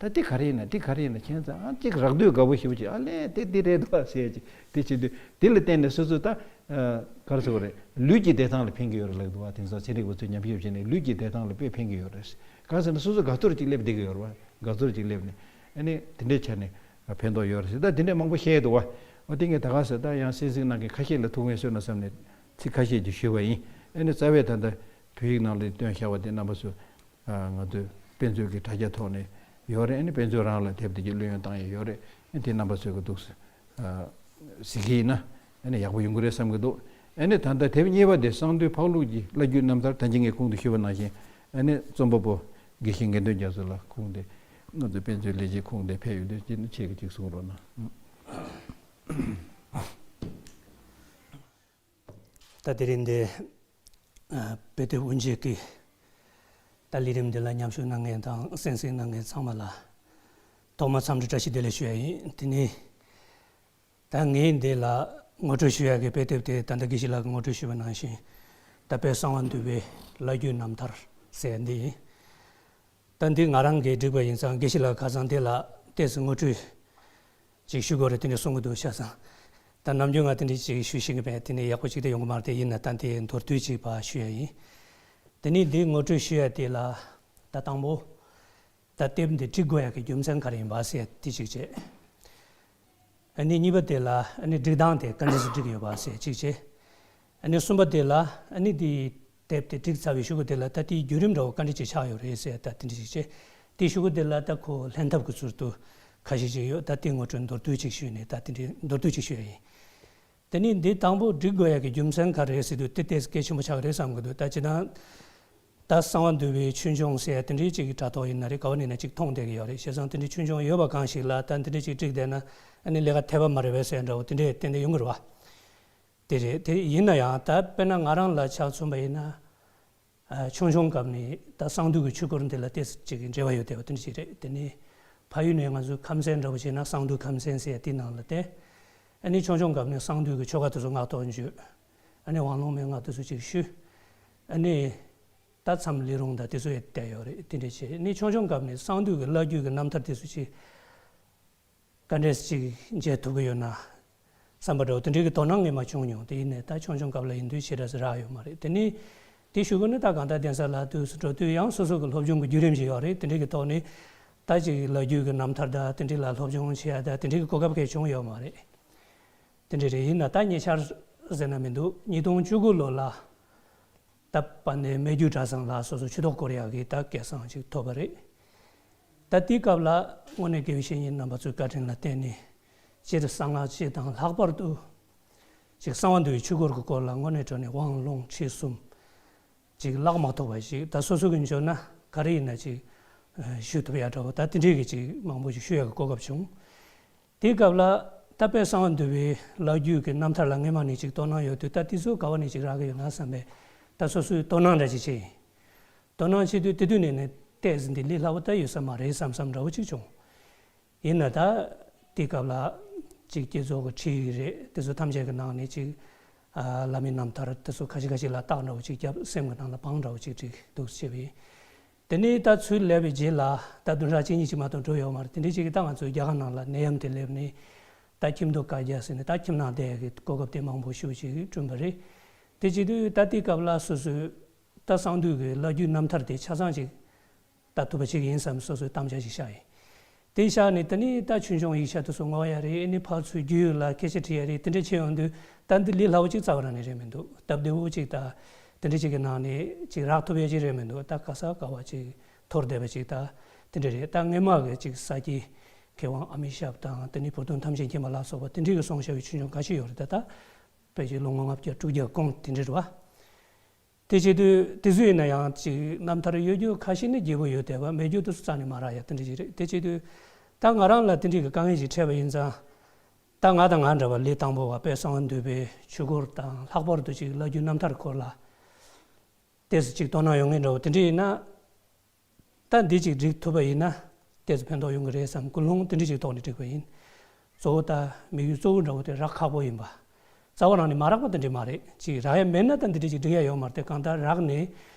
ད་འདི་ག་རེ་ཡིན་ན་འདི་ག་རེ་ཡིན་ན་ཁྱེད་ཚོ་ཨ་ཅིག་རག་དུས་དགའ་པོ་ཞེ་པོ་ཅིག་ཨ་ལས་དེ་འདི་རེད་འདུག་ཟེར་ཅིག་དེ་བྱེད་དུས་དེ་ལ་བརྟེན་ནས་སོ་སོ་ད་ག་རེ་ཟེར་དགོས་རེད། ལུས་ཀྱི་བདེ་ཐང་ལ་ཕན་གྱི་ཡོད་རེད་ལབ་འདུག་བ། དེང་སང་ཚན་རིག་པ་ཚོས་ཉམས་ཞིབ་བྱས་ནས་ལུས་ཀྱི་བདེ་ཐང་ལ་དཔེ་ཕན་གྱི་ཡོད་རེད། གང་ཟེར་ན་སོ་སོ་དགའ་ཚོར་ཅིག་སླེབས་བསྡད་ཀྱི་ཡོད་རེད་བ། དགའ་ཚོར་ཅིག་སླེབས་ནས་ཨ་ནི་དེ་འདྲའི་ཆ་ནས་ཕན་ཐོགས་ཡོད་རེད་ཟེར། ད་དེ་འདྲའི་མང་པོ་བཤད་འདུག་བ། འོ་དེ་ངས་ད་ག་ཟེར་ད་ཡང་གསན་གཟིགས་གནང་མཁན་ཁ་ཤས་ལ་ཐུགས་ཕན་གསོས་ན་བསམ་ནས་ཚིག་ཁ་ཤས་ཅིག་ཞུས་པ་ཡིན། ཨ་ནི་རྩ་བའི་ད་ལྟ་བོད་ཡིག་ནང་ལ་བཏོན་བཞག་པ་དེ་རྣམ་པ་ཚོས། ང་ཚོས་དཔེ་མཛོད་ཀྱི་དྲ་རྒྱ་ཐོག་ནས་ཡོད་རེད། ཨ་ནི་དཔེ་མཛོད་རང་ལ་དེབ་དེ་གྱི་བླུ་ཡོན་བཏང་ཡས་ཡོད་རེད། ཨ་ནི་དེ་རྣམ་པ་ཚོས་གི་འདུག་ཟེར་གཟིགས་ཀྱི་ཡིན་ན་ཨ་ནི་ཡག་པོ་ཡོང་གི་རེད་བསམ་གྱི་འདུག་ཨ་ནི་ད་ལྟ་དེབ་གཉིས་པ་དེ་གསང་འདུས་འཕགས་ལུགས་ཀྱི་བླ་བརྒྱུད་རྣམ་ཐར། ད་གིན་ངས་གོང་དུ་ཞུས་པ་ནང་བཞིན། ཨ་ནི་རྩོམ་པ་པོ་དགེ་བཤེས་དགེ་འདུན་རྒྱ་མཚོ་ལགས་ཁོང་དེ་ང་ཚོ་དཔེ་མཛོད་ལས་བྱེད་ཁོང་དེ་ཕེབས་ཡོད་དུས་ཅི་ནས་ཁྱེད་ཀྱིས་ཅིག་གསུང་རོགས་གནང་། ད་དེ་རིང་འདི་ཨ་དཔེ་དེབ་དབུ་འབྱེད་ཀྱི་ད་ལས་རིམ་འདི་ལ་མཉམ་ཞུགས་གནང་མཁན་དང་གསན་གཟིགས་གནང་མཁན་ཚང་མ་ལ་ཐོག་མར་འཚམས་འདྲི་བཀྲ་ཤིས་བདེ་ལེགས་ཞུ་ཡ་ཡིན། དེ་ནས་ད་ངས་འདི་ལ་ངོ་སྤྲོད་ཞུ་ཡ་གི་དཔེ་དེབ་དེ་ད་ལྟ་དགེ་བཤེས་ལགས་ཀྱིས་ངོ་སྤྲོད་ཞུས་པ་ནང་བཞིན་ད་དཔལ་གསང་བ་འདུས་པའི་བླ་བརྒྱུད་རྣམ་ཐར་ཟེར་ཡ་འདི་ཡིན། ད་འདི་ང་རང་གིས་བསྒྲིགས་པ་ཡིན་ཙང་དགེ་བཤེས་ལགས་ཁ་སང་དེ་ལ་ཏོག་ཙམ་ངོ་སྤྲོད་ཅིག་ཞུ་དགོས་རེད་དེ་འདྲ་གསུང་གི་འདུག་ཤག་ཙང་། ད་ནམ་རྒྱུན་ང་དེ་འདྲ་ཅིག་ཞུ་ཤེས་ཀྱི་མེད། དེ་ནས་ཡག་པོ་ཅིག་ད་ཡོང་གི་མ་རེད། དེ་ཡིན་ན་ད་འདི་མདོར་བསྡུས་ཅིག་ཕར་ཞུ་ཡ་ཡིན། དེ་ནས་འདི་ངོ་སྤྲོད་ཞུ་ཡ་དེ་ལ་ད་དང་པོ་ད་དེབ་འདི་བསྒྲིགས་དགོས་ཡ་གི་རྒྱུ་མཚན་ག་རེ་ཡིན་པ་ཟེར་དེ་གཅིག་བྱས། ཨ་ནི་གཉིས་པ་དེ་ལ་ཨ་ནི་བསྒྲིགས་སྟངས་དེ་ག་འདྲས་སེ་བསྒྲིགས་ཡོད་པ་ཟེར་གཅིག་བྱས། ཨ་ནི་གསུམ་པ་དེ་ལ་ཨ་ནི་དེའི་དེབ་དེ་བསྒྲིགས་ཚར་བའི་གཞུག་གུ་དེ་ལ་ད་དེའི་བརྒྱུད་རིམ་འདྲ་བོ་ག་འདྲས་ཅིག་ཆགས་ཡོད་རེད་ཟེར་ད་དེ་འདྲས་ཅིག་བྱས། དེའི་གཞུག་གུ་དེ་ལ་ད་ཁོ་ལྷན་ཐབས་ཀྱི་ཚུལ་དུ་ཁ་ཤས་ཅིག་ཡོད། ད་དེ་ངོ་སྤྲོད་མདོར་བསྡུས་ཅིག་ཞུས་ནས་ད་དེ་འདྲས་མདོར་བསྡུས་ཅིག་ཞུ་ཡ་ཡིན། དེ་ནས་འདི་དང་པོ་བསྒྲིགས་དགོས་ཡ་གི་རྒྱུ་མཚན་ག་རེ་རེད་ཟེར་དུས་དེ་ཏོག་ཙམ་གལ་ཆེན་པོ་ཆགས་ཀྱི་རེད་བསམ་གྱི་འདུག་ད་སྤྱིར་བཏང་ད་གསང་བ་འདུས་པའི་ཆོས་འབྱུང་ཟེར་ཡ་དེ་འདྲའི་ཅིག་གི་དྲ་ཐོག་ཡིན་ན་རེད། ག་བ་ནས་ན་ཅིག་མཐོང་བསྡད་ཀྱི་ཡོད་རེད། བྱས་ཙང་དེ་འདྲའི་ཆོས་འབྱུང་ཡོད་པ་གང་ཞིག་ལ་ད་འདི་འདྲའི་ཅིག་བསྒྲིགས་བསྡད་ན་ཨ་ནི་ལས་ཀ་འཐད་པ་མ་རེད་པས་ཟེར་འདྲ་བོ་དེ་འདྲས་ཏན་ཏན་ཡོང་གི་རེད་བ། དེ་རེད། དེ་ཡིན་ན་ཡང་ད་དཔེར་ན་ང་རང་ལ་ཆ་མཚོན་པ་ཡིན་ན། ཨ་ཆུང་ཆུང་སྐབས་ནས་ད་གསང་འདུས་ཀྱི་ཆོས་སྐོར་འདི་ལ་ཏོག་ཙམ་ཅིག་གི་འབྲེལ་བ་ཡོད་བསྡད་པ་དེ་འདྲ་ཞིག་རེད། དེ་ནས་ཕ་ཡུལ་ནས་ང་ཚོ་ཁམས་ཚན་འདྲ་བོ་བྱས་ན་གསང་འདུས་ཁམས་ཚན་ཟེར་ཡ་དེའི་ནང་ལ་བསྡད། ཨ་ནི་ཆུང་ཆུང་སྐབས་ནས་གསང་འདུས་ཀྱི་ཆོ་ག་དེ་ཚོ་སྔགས་ཐོག་བརྗོད། ཨ་ནི་དབང་ལུང་མན་ངག་དེ་ཚོ་ཅིག་ཞུ། ཨ་ནི་ད་མཚམས་ལས་རུང་དང་དེ་ཚོ་ཡང་བསྡད་ཡོད་རེད། དེ་འདྲ་བྱས་ནས་ཆུང་ཆུང་སྐབས་ནས་གསང་འདུས་ཀྱི་བླ་བརྒྱུད་ཀྱི་རྣམ་ཐར་དེ་ཚོ་ཅིག་ག་འདྲས་ཅིག་མཇལ་ཐུབ་ཀྱི་ཡོད་ན་བསམ་པ་འདྲ་བོ་དེ་འདྲའི་གི་དོ་སྣང་ངས་མ་བྱུང་མྱོང་། དེ་ཡིན་ནའི་ད་ཆུང་ཆུང་སྐབས་ལ་ཡིན་དུས་ཞེ་དྲག་ཅིག་རག་ཡོད་མ་རེད། དེ་ནས་དེ་གཞུག་གུ་ནི་ད་གང་ལྟར་གདན་ས་ལ་དུས་སུ་འགྲོ་དུས་ཡང་སོ་སོ་གི་སློབ་སྦྱོང་གི་བརྒྱུད་རིམ་ཞིག་ཡོད་རེད། དེ་འདྲའི་གི་ཐོག་ནས་ད་ཅིག་བླ་བརྒྱུད་ཀྱི་རྣམ་ཐར་དང་དེ་འདྲའི་ལ་སློབ་སྦྱོང་བྱེད་ཡ་དང་དེ་འདྲའི་གི་གོ་སྐབས་གང་ཡང་བྱུང་ཡོད་མ་རེད། དེ་འདྲ་རེད། ཡིན་ན་ད་ཉེ་ཆར་ཟེར་ན་མི་འདུག་ཉིས་སྟོང་བཅུ་དགུ་ལོ་ལ་ད་དཔལ་ལྡན་སྨད་རྒྱུད་གྲྭ་ཚང་ལ་སོ་སོ་ཆོས་ཐོག་སྐོར་ཡག་གི་ད་སྐལ་བཟང་ཅིག་ཐོབ་པ་རེད། ད་དེའི་སྐབས་ལ་དངོས་གནས་དགེ་བའི་བཤེས་གཉེན་རྣམ་པ་ཚོའི་བཀའ་དྲིན་ལ་བརྟེན་ནས་སྤྱིར་གསང་སྔགས་སྤྱི་དང་ལྷག་པར་དུ་ཅིག་གསང་བ་འདུས་པའི་ཆོས་སྐོར་གྱི་སྐོར་ལ་དངོས་གནས་དྲང་གནས་དབང་ལུང་ཁྲིད་གསུམ་ཅིག་བཀླག་མ་ཐུབ་པ་ཞིག་ད་སོ་སོ་གི་འཇོན་ན་ག་རེ་ཡིན་ན་ཅིག་ཞུ་ཐུབ་ཡ་འདྲ་བོ་ད་དེ་འདྲའི་གི་ཅིག་མང་པོ་ཞིག་ཞུ་ཡ་གི་གོ་སྐབས་བྱུང་། དེའི་སྐབས་ལ་ད་དཔལ་གསང་བ་འདུས་པའི་བླ་བརྒྱུད་ཀྱི་རྣམ་ཐར་ལ་སྔོན་མ་ནས་ཅིག་དོ་སྣང་ཡོད་དུས་ད་དེ་ཚོ་ག་བ་ནས་ཅིག་རག་གི་ཡོད་ན་བསམ་པའི་ད་སོ་སོའི་དོ་སྣང་འདྲ་ཅིག་བྱས་ཡིན། དོ་སྣང་བྱེད་དུས་དེ་དུས་ནས་ནས་ཏོག་ཙམ་འདི་ལས་སླ་པོ་ད་ཡོད་ས་མ་རེད་བསམ་བསམ་འདྲ་བོ་ཅིག་བྱུང་། ཡིན་ན་ད་དེའི་སྐབས་ལ་ཅིག་བསྐྱེད་རྫོགས་ཀྱི་ཁྲིད་ཡིག་རེད། དེ་ཚོ་ཐམས་ཅད་ཀྱི་ནང་ནས་ཅིག་ཨ་བླ་མའི་རྣམ་ཐར་དེ་ཚོ་ཁ་ཤས་ཁ་ཤས་ལ་རྟགས་འདྲ་བོ་ཅིག་བརྒྱབ། སེམས་ཀྱི་ནང་ལ་བང་འདྲ་བོ་ཅིག་བསྒྲིགས་འདུག་བྱས་པ་ཡིན། དེ་ནས་ད་ཚུར་སླེབས་པའི་རྗེས་ལ་ད་བདུན་ཕྲག་གཅིག་གཉིས་ཅིག་མ་གཏོགས་འགྲོ་ཡོད་མ་རེད། དེ་འདྲའི་ཅིག་གིས་ད་ང་ཚོའི་རྒྱ་གར་ནང་ལ་ནད་ཡམས་དེ་སླེབས་ནས་ད་ཁྱིམ་སྡོད་བཀའ་རྒྱ་ཟེར་ནས་ད་ཁྱིམ་ནང་བསྡད་ཡག་གི་གོ་སྐབས་དེ་མང་པོ་ཞེ་པོ་ཅིག་བསྐྲུན་པ་རེད། དེ་བྱེད་དུས་ད་དེའི་སྐབས་ལ་སོ་སོའི་ད་གསང་འདུས་ཀྱི་བླ་བརྒྱུད་རྣམ་ཐར་དེ་ཆ་ཚང་ཅིག་ལྟ་ཐུབ་པ་ཅིག་ཡིན་བསམ་སོ་སོའི་དམ་བཅའ་ཞིག་བཞག་ཡིན། དེ་བཞག་ནས་དེ་ནས་ད་ཆོས་འབྱུང་ཡིག་ཆ་དེ་ཚོ་བསྔོག་ཡ་རེད། ཨ་ནི་ཕར་ཚུར་རྒྱུས་ཡོད་ལ་སྐད་ཆ་དྲི་ཡ་རེད། དེ་འདྲ་བྱས་ཡོང་དུས་ད་འདི་ལས་སླ་བོ་ཅིག་རྩ་བ་རང་ནས་རེད་མི་འདུག་སྟབས་བདེ་བོ་ཅིག་ད་དེ་འདྲ་ཅིག་གི་ནང་ནས་ཅིག་རག་ཐུབ་ཡ་ཅིག་རེད་མི་འདུག་ད་ག་ས་ག་བ་ཅིག་འཐོར་བསྡད་པ་ཅིག་ད་དེ་འདྲ་རེད། ད་སྔོན་མ་གི་ཅིག་ས་སྐྱའི་མཁས་དབང་ཨ་མི་ཤབ་དང་དེ་ནས་བུ་སྟོན་ཐམས་ཅད་མཁྱེན་པ་ལ་སོགས་པ་དེ་འདྲ་གི་གསུངས་བཞག་པའི་ཆོས་འབྱུང་འགའ་ཤས་ཡོད་རེད། ད་ད་ཕལ་ཆེར་ལོ་ངོ་ལྔ་བརྒྱ་དྲུག་བརྒྱ་གོང་དེ་འདྲ་རེད་བ། དེ་བྱེད་དུས་དེ་ཚོ་ཡིན་ན་ཡང་ཅིག་རྣམ་ཐར་ཡོད་རྒྱུ་ཁ་ཤས་ནི་རྒྱས་པོ་ཡོད་བསྡད་པ། མེད་རྒྱུ་དེ་ཚོ་རྩ་ནས་མ་རག་ཡ་དེ་འདྲ་ཞིག་རེད། དེ་བྱེད་དུས་ད་ང་རང་ལ་དེ་འདྲ་གི་དཀའ་ངལ་ཞིག་འཕྲད་པ་ཡིན་ཙང་། ད་ང་དང་ང་འདྲ་བ་ལས་དང་པོ་བ་དཔལ་གསང་བ་འདུས་པའི་ཆོས་སྐོར་དང་ལྷག་པར་དུ་ཅིག་བླ་བརྒྱུད་རྣམ་ཐར་སྐོར་ལ་ཏོག་ཙམ་ཅིག་དོ་སྣང་ཡོད་མཁན་འདྲ་བོ་དེ་འདྲ་ཡིན་ན། ད་འདི་ཅིག་བསྒྲིགས་ཐུབ་པ་ཡིན་ན་ཏོག་ཙམ་ཕན་ཐོགས་ཡོང་གི་རེད་བསམ་ཀུན་སློང་དེ་འདྲ་ཅིག་ཐོག་ནས་བསྒྲིགས་པ་ཡིན། གཙོ་བོ་ད་དམིགས་ཡུལ་གཙོ་བོ་འདྲ་བོ་དེ་རག་ཁག་པོ་ཡིན་པ། རྩ་བ་རང་ནས་མ་རག་པ་དེ་འདྲ་མ་རེད། ཅིག་རག་ཡ་མེད་ན་ད་འདི་འདྲ་ཅིག་བསྒྲིགས་ཡ་ཡོད་མ་རེད་དེ། གང་ལྟར་རག་ནས་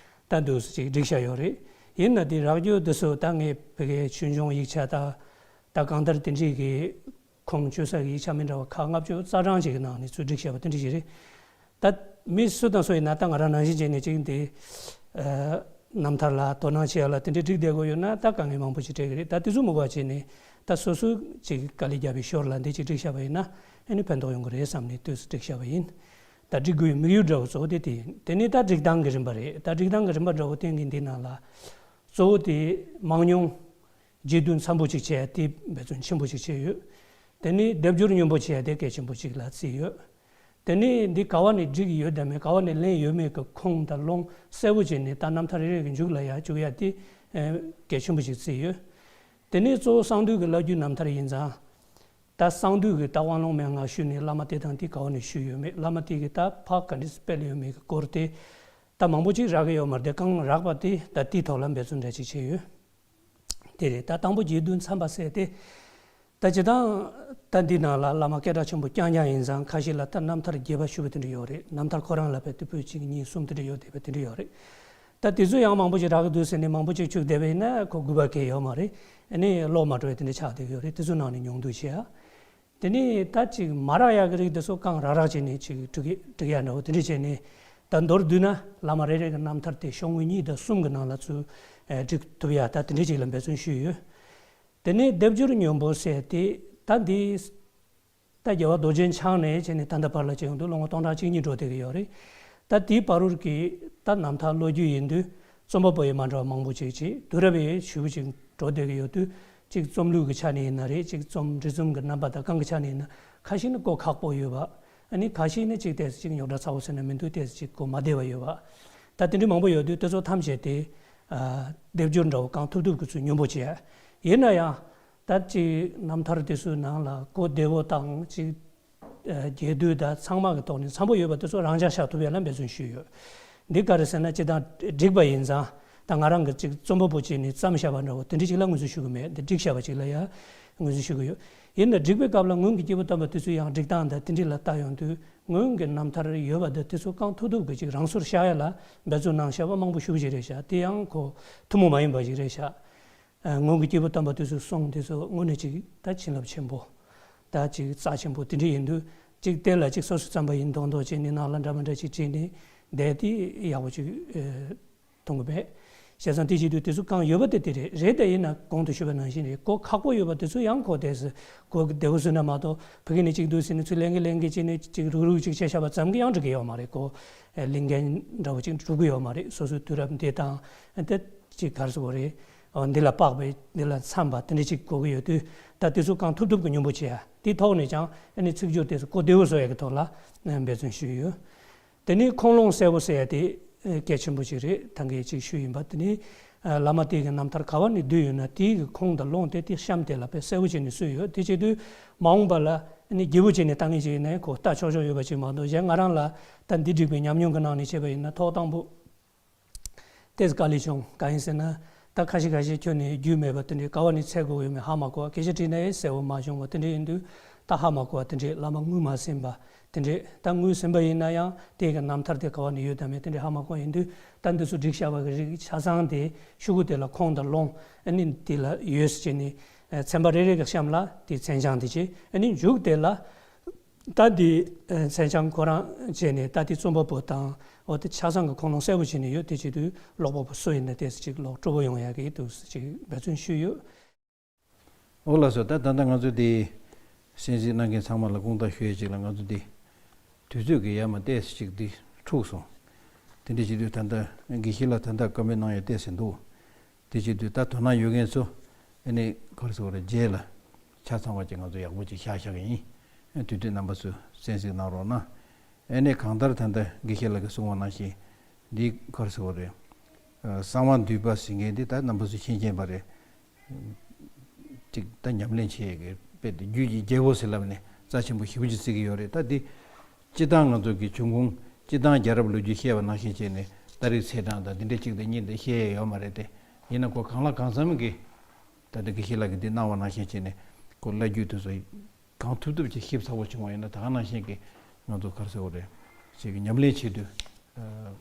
ད་འདུག་སེ་ཅིག་བསྒྲིགས་བཞག་ཡོད་རེད། ཡིན་ན་དེ་རག་རྒྱུ་དེ་ཚོ་ད་ངས་བོད་སྐད་ཆོས་འབྱུང་ཡིག་ཆ་ད་ད་གང་ལྟར་དེ་འདྲ་གི་ཁུངས་བཅོལ་ས་གི་ཡིག་ཆ་མི་འདྲ་བ་ཁག་ལྔ་བཅུ་རྩ་གྲངས་ཅིག་གི་ནང་ནས་ཚུར་བསྒྲིགས་བཞག་པ་དེ་འདྲ་ཞིག་རེད། ད་མི་སུ་དང་སུ་ཡིན་ན་ད་ང་རང་ནང་བཞིན་བྱས་ནས་ཅིག་འདི་ཨ་རྣམ་ཐར་ལ་དོ་སྣང་བྱེད་ཡ་ལ་དེ་འདྲའི་བསྒྲིགས་བསྡད་དགོས་ཡོད་ན་ད་དཀའ་ངལ་མང་པོ་ཞིག་འཕྲད་ཀྱི་རེད། ད་དེ་ཚོ་མི་དགོས་པ་བྱས་ནས་ད་སོ་སོ་ཅིག་དཀའ་ལས་བརྒྱབ་པའི་ཞོར་ལ་འདི་ཅིག་བསྒྲིགས་བཞག་པ་ཡིན་ན་ཨ་ནི་ཕན་ཐོགས་ཡོང་གི་རེད་བསམ་ནས་ཏོག་ཙམ་བསྒྲིགས་བཞག་པ་ཡིན། ད་བསྒྲིགས་དགོས་པའི་དམིགས་ཡུལ་འདྲ་བོ་གཙོ་བོ་དེ་དེ་ཡིན། དེ་ནས་ད་བསྒྲིགས་སྟངས་ཀྱི་རིམ་པ་རེད། ད་བསྒྲིགས་སྟངས་ཀྱི་རིམ་པ་འདྲ་བོ་དེ་ངས་འདི་ནང་ལ་གཙོ་བོ་དེ་མང་ཉུང་རྗེས་བསྡུ་འཚམ་པོ་ཅིག་བྱས་ཏེ་འབད་བརྩོན་ཆེན་པོ་ཅིག་བྱས་ཡོད། དེ་ནས་སྡེབ་སྦྱོར་སྙོམས་པོ་བྱས་ཏེ་གལ་ཆེན་པོ་ཅིག་ལ་བརྩིས་ཡོད། དེ་ནས་འདི་ག་བ་ནས་བསྒྲིགས་ཡོད་དམ་མེད། ག་བ་ནས་ལེན་ཡོད་མེད་ཀྱི་ཁུངས་དང་ལུང་གསལ་པོ་བྱས་ནས་ད་རྣམ་ཐར་རེ་རེ་གི་མཇུག་ལ་ཡར་བཅུག་ཡ་དེ་གལ་ཆེན་པོ་ཞིག་བརྩིས་ཡོད། དེ་ནས་གཙོ་བོ་གསང་འདུས་ཀྱི་བླ་བརྒྱུད་རྣམ་ཐར་ཡིན་ཙང་། ད་གསང་འདུས་ཀྱི་ད་དབང་ལུང་མན་ངག་ཞུས་ནས་བླ་མ་དེ་དང་དེ་ག་བ་ནས་ཞུས་ཡོད་མེད། བླ་མ་དེ་གིས་ད་ཕར་ག་འདྲས་སྤེལ་ཡོད་མེད་ཀྱི་སྐོར་དེ་ད་མང་པོ་ཅིག་རག་གི་ཡོད་མ་རེད། དེ་གང་རག་པ་དེ་ད་དེའི་ཐོག་ལ་འབད་བརྩོན་འདྲ་ཅིག་བྱས་ཡོད། དེ་རེད། ད་དང་པོ་རྒྱས་བསྡུས་མཚན་པ་ཟེར་དེ། ད་སྤྱིར་བཏང་ད་འདི་ནང་ལ་བླ་མ་སྐད་གྲགས་ཆེན་པོ་རྐྱང་རྐྱང་ཡིན་ཙང་། ཁ་ཤས་ལ་ད་རྣམ་ཐར་རྒྱས་པ་ཞུས་པ་དེ་འདྲ་ཡོད་རེད། རྣམ་ཐར་ཁོ་རང་ལ་བས་ཏི་པོད་གཅིག་གཉིས་གསུམ་དེ་འདྲ་ཡོད་བསྡད་པ་དེ་འདྲ་ཡོད་རེད། ད་དེ་ཚོ་ཡང་མང་པོ་ཞིག་རག་གི་འདུག་ཟེར་ནས་མང་པོ་ཅིག་བཅུག་བསྡད་པ་ཡིན་ན་ཁོ་དགོས་པ་གང་ཡང་ཡོད་མ་རེད། ཨ་ནི་ཀློག་མ་འགྲོ་བའི་དེ་འདྲ་ཆགས་བསྡད་ཀྱི་ཡོད་རེད། དེ་ཚོ་ནང་ནས་ཉུང་བསྡུས་བྱས་ཨ། དེ་ནས་ད་ཅིག་མ་རག་ཡག་གི་རིགས་དེ་ཚོ་རྐང་རག་རག་བྱས་ནས་ཅིག་སྒྲིག་སྒྲིག་ཡག་འདྲ་བོ་དེ་འདྲ་བྱས་ནས། ད་མདོར་བསྡུས་ན་བླ་མ་རེ་རེ་གི་རྣམ་ཐར་དེ་ཤོག་ངོས་གཉིས་དང་གསུམ་གི་ནང་ལ་ཚུར་ཨེ་སྒྲིག་ཐུབ་ཡག་ད་དེ་འདྲ་ཅིག་ལ་འབད་བརྩོན་ཞུས་ཡོད། དེ་ནས་སྡེབ་སྦྱོར་སྙོམས་པོ་ཟེར་དེ་ད་འདི་ད་རྒྱལ་བ་རྡོ་རྗེ་འཆང་ནས་བྱས་ནས་ད་ལྟ་བར་ལ་བྱས་ཡོང་དུས་ལོ་ངོ་སྟོང་ཕྲག་གཅིག་གཉིས་འགྲོ་བསྡད་ཀྱི་ཡོད་རེད། ད་དེའི་བར་དུ་གི་ད་རྣམ་ཐར་ཀློག་རྒྱུ་ཡིན་དུས་རྩོམ་པ་པོ་ཡི་མ་འདྲ་བ་མང་པོ་ཅིག་ཅིག་དུས་རབས་ཡི་ཞེ་པོ་ཅིག་འགྲོ་བསྡད་ཀྱི་ཡོད་དུས། ཅིག་རྩོམ་ལུགས་ཀྱི་ཆ་ནས་ཡིན་ན་རེད། ཅིག་རྩོམ་འབྲི་རྩོམ་གྱི་རྣམ་པ་དང་གང་གི་ཆ་ནས་ཡིན་ན། ཁ་ཤས་ནི་གོ་ཁག་པོ་ཡོད་པ། ཨ་ནི་ཁ་ཤས་ནི་ཅིག་ཏོག་ཙམ་ཅིག་རྙོག་དྲ་ཚ་བོ་ཟེར་ན་མི་འདུག་ཏོག་ཙམ་ཅིག་གོ་མ་བདེ་བ་ཡོད་པ། ད་དེ་འདྲ་མང་པོ་ཡོད་དུས་དེ་ཚོ་ཐམས་ཅད་དེ་ཨ་སྡེབ་སྦྱོར་འདྲ་བོ་གང་ཐུབ་ཐུབ་ཀྱིས་ཚུར་སྙོམས་པོ་བྱས། ཡིན་ན་ཡང་ད་ཅིག་རྣམ་ཐར་དེ་ཚོའི་ནང་ལ་གོ་བདེ་བོ་དང་ཅིག་ཨ་རྒྱས་བསྡུས་དང་ཚང་མ་གི་ཐོག་ནས་འཚམ་པོ་ཡོད་པ་དེ་ཚོ་རང་འཇགས་བཞག་ཐུབ་ཡ་ལ་འབད་བརྩོན་ཞུས་ཡོད། འདི་ག་རེ་ཟེར་ན་སྤྱིར་བཏང་བསྒྲིགས་པ་ཡིན་ཙང་། ད་ང་རང་གི་ཅིག་རྩོམ་པ་པོ་བྱས་ནས་བརྩམས་བཞག་པ་འདྲ་བོ་དེ་འདྲ་ཅིག་ལ་ངོས་འཛིན་ཞུ་གི་མེད། འདི་བསྒྲིགས་བཞག་པ་ཅིག་ལ་ཡ་ངོས་འཛིན་ཞུ་གི་ཡོད། ཡིན་ན་བསྒྲིགས་པའི་སྐབས་ལ་སྔོན་གྱི་སྐྱེས་བུ་དམ་པ་དེ་ཚོའི་ཡང་བསྒྲིགས་སྟངས་དང་དེ་འདྲ་ལ་བལྟ་ཡོང་དུས། སྔོན་གྱི་རྣམ་ཐར་ཡོད་པ་དང་དེ་ཚོ་གང་ཐུབ་ཐུབ་ཀྱིས་ཅིག་རང་སོར་བཞག་ཡ་ལ་འབད་བརྩོན་གནང་བཞག་པ་མང་པོ་ཞེ་པོ་ཅིག་རེད་ཤག་དེ་ཡང་ཁོ་ཐུན་མོང་མ་ཡིན་པ་ཞིག་རེད་ཤག་ཨ། སྔོན་གྱི་སྐྱེས་བུ་དམ་པ་དེ་ཚོའི་གསུང་དེ་ཚོ་དངོས་གནས་ཅིག་ད་བྱིན་རླབས་ཆེན་པོ། ད་ཅིག་རྩ་ཆེན་པོ་དེ་འདྲ་ཡིན་དུས། ཅིག་དེ་ལ་ཅིག་སོ་སོས་བརྩམས་པ་ཡིན་མདོག་མདོག་བྱས་ནས་ནང་ལ་འདྲ་མི་འདྲ་ཅིག་བྲིས་ནས་བསྡད་དེ་ཡག་པོ་ཅིག་ཨེ་མཐོང་གི་མེད། བྱས་ཙང་དེ་བྱེད་དུས་དེ་ཚོ་གང་ཡོད་པ་དེ་དེ་རེད། རེད་དེ་ཡིན་ན་གོང་དུ་ཞུས་པ་ནང་བཞིན་རེད། གོ་ཁག་པོ་ཡོད་པ་དེ་ཚོ་ཡང་གོ་དེ་ཚོ་གོ་བདེ་བོ་བཟོས་ན་མ་གཏོགས། ཕ་གི་ནས་ཅིག་འདུག་ཟེར་ནས་ཚུར་ལེན་གི་ལེན་གི་བྱས་ནས་ཅིག་རུག་རུག་ཅིག་བྱས་བཞག་པ་ཙམ་གྱིས་ཡང་འགྲིག་གི་ཡོད་མ་རེད། གོ་ཨེ་ལེན་མཁན་འདྲ་བོ་ཅིག་འགྲུབ་གི་ཡོད་མ་རེད། སོ་སོའི་དུས་རབས་འདི་དང་། ཨ། དེ་ཅིག་ག་རེ་ཟེར་དགོས་རེད། འོ། འདི་ལ་དཔག་པའི་འདི་ལ་འཚམས་པ་དེ་འདྲ་ཅིག་དགོས་ཀྱི་ཡོད་དུས། ད་དེ་ཚོ་གང་ཐུབ་ཐུབ་ཀྱིས་སྙོམས་པོ་བྱེད་ཡ། དེའི་ཐོག་ནས་ཀྱང་ཨ་ནི་ཚིག་སྦྱོར་དེ་ཚོ་གོ་བདེ་བོ་བཟོ་ཡ་གི་ཐོག་ལ་འབད་བརྩོན་ཞུས་ཡོད། དེ་ནས་ཁུངས་ལུང་གསལ་པོ་ཟེར་ཡ་དེ་གལ་ཆེན་པོ་ཅིག་རེད། ད་གིན་ཅིག་ཞུས་ཡིན་པ། དེ་ནས་བླ་མ་དེ་གི་རྣམ་ཐར་ག་བ་ནས་བསྡུས་ཡོད་ན་དེའི་གི་ཁུངས་དང་ལུང་དེ་དེ་གཤམ་དེ་ལ་དཔེ་གསལ་པོ་བྱས་ནས་གསུངས་ཡོད། དེ་བྱེད་དུས་མ་འོངས་པ་ལ་ཨ་ནི་རྒྱས་པོ་བྱས་ནས་ལྟ་མཁན་ཅིག་ཡིན་ན་ཁོ་ལྟ་ཆོག་ཆོག་ཡོད་པ་ཅིག་མ་གཏོགས། གཞན་ང་རང་ལ་ད་འདི་བསྒྲིགས་པའི་ཉམས་མྱོང་གི་ནང་ནས་བྱས་པ་ཡིན་ན། ཐོག་དང་པོ། ཏོག་ཙམ་དཀའ་ལས་བྱུང་། གང་ཡིན་ཟེར་ན། ད་ཁ་ཤས་ཁ་ཤས་ཁྱོན་ནས་རྒྱུས་མེད་པ་དེ་འདྲས། ག་བ་ནས་འཚོལ་དགོས་ཡོད་མེད་ཧ་མ་གོ་བ། སྐད་ཆ་དྲིས་ན་ཡང་གསལ་པོ་མ་བྱུང་བ་དེ་འདྲས་ཡིན་དུས། ད་ཧ་མ་གོ་བ་དེ་འདྲས། བླ་མ་ངོས་མ་ཟིན་པ་དེ་འདྲས། ད་ངོས་ཟིན་པ་ཡིན་ན་ཡང་དེ་གི་རྣམ་ཐར་དེ་ག་བ་ནས་ཡོད་དམ་མེད་དེ་འདྲས་ཧ་མ་གོ་ཡིན་དུས། ད་འདི་ཚོ་བསྒྲིགས་བཞག་པ་གི་རིགས་ཆ་ཚང་དེ་ཤོག་གུ་དེ་ལ་ཁུངས་དང་ལུང་ཨ་ནི་དེ་ལ་ཡོད་ཟེར་བྱས་ནས། ཨ། ཚན་པ་རེ་རེ་གི་གཤམ་ལ་དེ་མཚན་བྱང་དེ་བྱས། ཨ་ནི་མཇུག་དེ་ལ། ད་འདི་མཚན་བྱང་ཁོ་རང་བྱས་ནས། ད་འདི་རྩོམ་པ་པོ་དང་། འོ། དེ་ཆ་ཚང་གི་ཁུངས་ལུང་གསལ་པོ་བྱས་ནས་ཡོད། དེ་བྱེད་དུས་ཀློག་པ་པོ་སུ་ཡིན་ན་ཏོག་ཙམ་ཅིག་ཀློག་སྤྲོ་པོ་ཡོང་ཡག་གི་འདུག་ཅིག་འབད་བརྩོན་ཞུས་ཡོད། འོ་ལགས་སོ། ད་ད་ལྟ་ང་ཚོ་འདི་གསན་གཟིགས་གནང་མཁན་ཚང་མ་ལ་དགོངས་དག་ཞུ་ཡས་ཅིག་ལ། ང་ཚོ་འདི་དུས་ཚོད་ཀྱི་ཡ་མ་ཏོག་ཙམ་ཅིག་འདི་འཁྲུགས་སོང་། དེ་འདྲ་བྱེད་དུས་ད་ལྟ་དགེ་བཤེས་ལགས་ད་ལྟ་བཀའ་མོལ་གནང་ཡས་ཏོག་ཙམ་འདུག་དེ་བྱེད་དུས་ད་དོ་སྣང་ཡོད་མཁན་ཚོ་ཨ་ནི་ག་རེ་ཟེར་དགོས་རེད། རྗེས་ལ་ཆ་ཚང་བ་ཅིག་ང་ཚོ་ཡག་པོ་ཅིག་བཞག་བཞག་གི་ཡིན། ཨ། དུས་དུས་རྣམ་པ་ཚོས་གསན་གཟིགས་གནང་རོགས་གནང་། ཨ་ནི་གང་ལྟར་ད་ལྟ་དགེ་བཤེས་ལགས་ཀྱིས་གསུངས་པ་ནང་བཞིན་འདི་ག་རེ་ཟེར་དགོས་རེད། ཨ། གསང་བ་འདུས་པ་ཟེར་མཁན་འདི་ད་རྣམ་པ་ཚོས་མཁྱེན་མཁྱེན་པ་རེད། ཅིག་ད་ཉམས་ལེན་བྱེད་ཡས་ཀྱི་དཔེ་དེ་རྒྱུད་ཀྱི་རྒྱལ་པོ་ཟེར་ལབ་ནས་རྩ་ཆེན་པོ་ཞེ་པོ་ཅིག་བརྩི་གི་ཡོད་རེད། ད་འདི་སྤྱིར་བཏང་ང་ཚོ་གི་བྱུང་ཁུངས། སྤྱིར་བཏང་རྒྱལ་རབས་ལོ་རྒྱུས་བཤད་པ་ནང་བཞིན་བྱས་ནས་ཏ་རིག་ཚེས་གྲངས་དང་འདི་འདྲ་གཅིག་དང་གཉིས་དེ་བཤད་ཡས་ཡོད་མ་རེད་དེ། ཡིན་ན་ཁོ་གང་ལ་གང་འཚམ་གྱིས་ད་ལྟ་དགེ་བཤེས་ལགས་ཀྱིས་འདི་གནང་བ་ནང་བཞིན་བྱས་ནས། ཁོ་བླ་བརྒྱུད་དེ་ཚོ་གང་ཐུབ་ཐུབ་ཅིག་ཞིབ་ཚགས་པོ་བྱུང་བ་ཡིན་ན། ད་ག་ནང་བཞིན་གྱི་ང་ཚོ་ག་རེ་ཟེར་དགོས་རེད། ཅིག་ཉམས་ལེན་བྱེད་དུས། ཨ།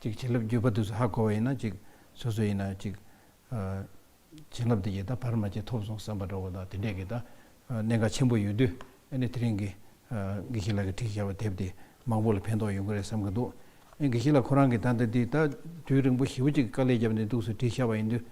ཅིག་བྱིན་རླབས་བརྒྱུད་པ་དེ་ཚོ་ཧ་གོ་བ་ཡིན་ན། ཅིག་སོ་སོ་ཡིན་ན་ཅིག་ཨ། བྱིན་རླབས་དེ་ཡིས་ད་བར་མ་ཆད་ཐོབ་སོང་བསམ་པ་འདྲ་བོ་དང་། དེ་འདྲས་ཀྱི་ད་གནད་འགག་ཆེན་པོ་ཡོད་དུས། ཨ་ནི་དེ་རིང་གི་ཨ་དགེ་བཤེས་ལགས་ཀྱིས་བྲིས་བཞག་པའི་དེབ་དེ་མང་པོ་ལ་ཕན་ཐོགས་ཡོང་གི་རེད་བསམ་གྱི་འདུག་ཨ། དགེ་བཤེས་ལགས་ཁོ་རང་གིས་ད་ལྟ་འདི་ད་དུས་རིང་པོ་ཞེ་པོ་ཅིག་དཀའ་ལས་བརྒྱབ་ནས་འདུག་སེ་བྲིས་བཞག་པ་ཡིན་དུས།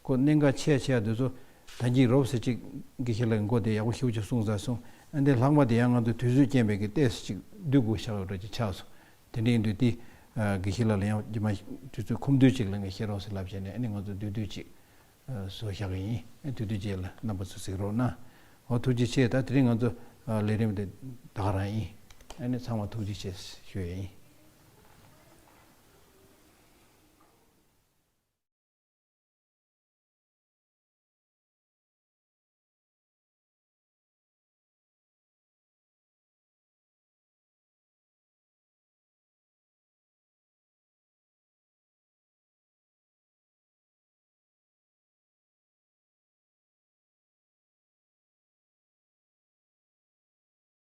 ཁོ་གནད་འགག་ཆེ་ཆེ་དེ་ཚོ་ད་གིན་རོབ་ཙམ་ཅིག་དགེ་བཤེས་ལགས་ཀྱིས་མགོ་དེ་ཡག་པོ་ཞེ་པོ་ཅིག་གསུངས་ཚར་སོང་། ཨ། འདི་ལྷག་མ་དེ་ཡང་ང་ཚོས་དུས་ཚོད་རྐྱེན་པས་ཀྱི་ཏོག་ཙམ་ཅིག་བསྡུ་དགོས་ཤག་འདྲ་ཅིག་ཆགས་སོང་། དེ་འདྲ་ཡིན་དུས་དེ་ཨ་དགེ་བཤེས་ལགས་ལ་ཡང་རྗེས་མ་དུས་ཚོད་ཁོམ་དུས་ཅིག་ལ་ངས་བཤད་རོགས་ཟེར་ལབ་བྱས་ནས། ཨ་ནི་ང་ཚོ་བསྡུས་བསྡུས་ཅིག་ཨ་བཟོ་བཞག་གི་ཡིན། ཨ། དུས་དུས་རྗེས་ལ་རྣམ་པ་ཚོས་གཟིགས་རོགས་གནང་། འོ། ཐུགས་རྗེ་ཆེ། ད་དེ་རིང་ང་ཚོ་ཨ་ལས་རིམ་དེ་ད་ག་རང་ཡིན། ཨ་ནི་ཚང་མ་ཐུགས་རྗེ་ཆེ་ཞུ་ཡ་ཡིན།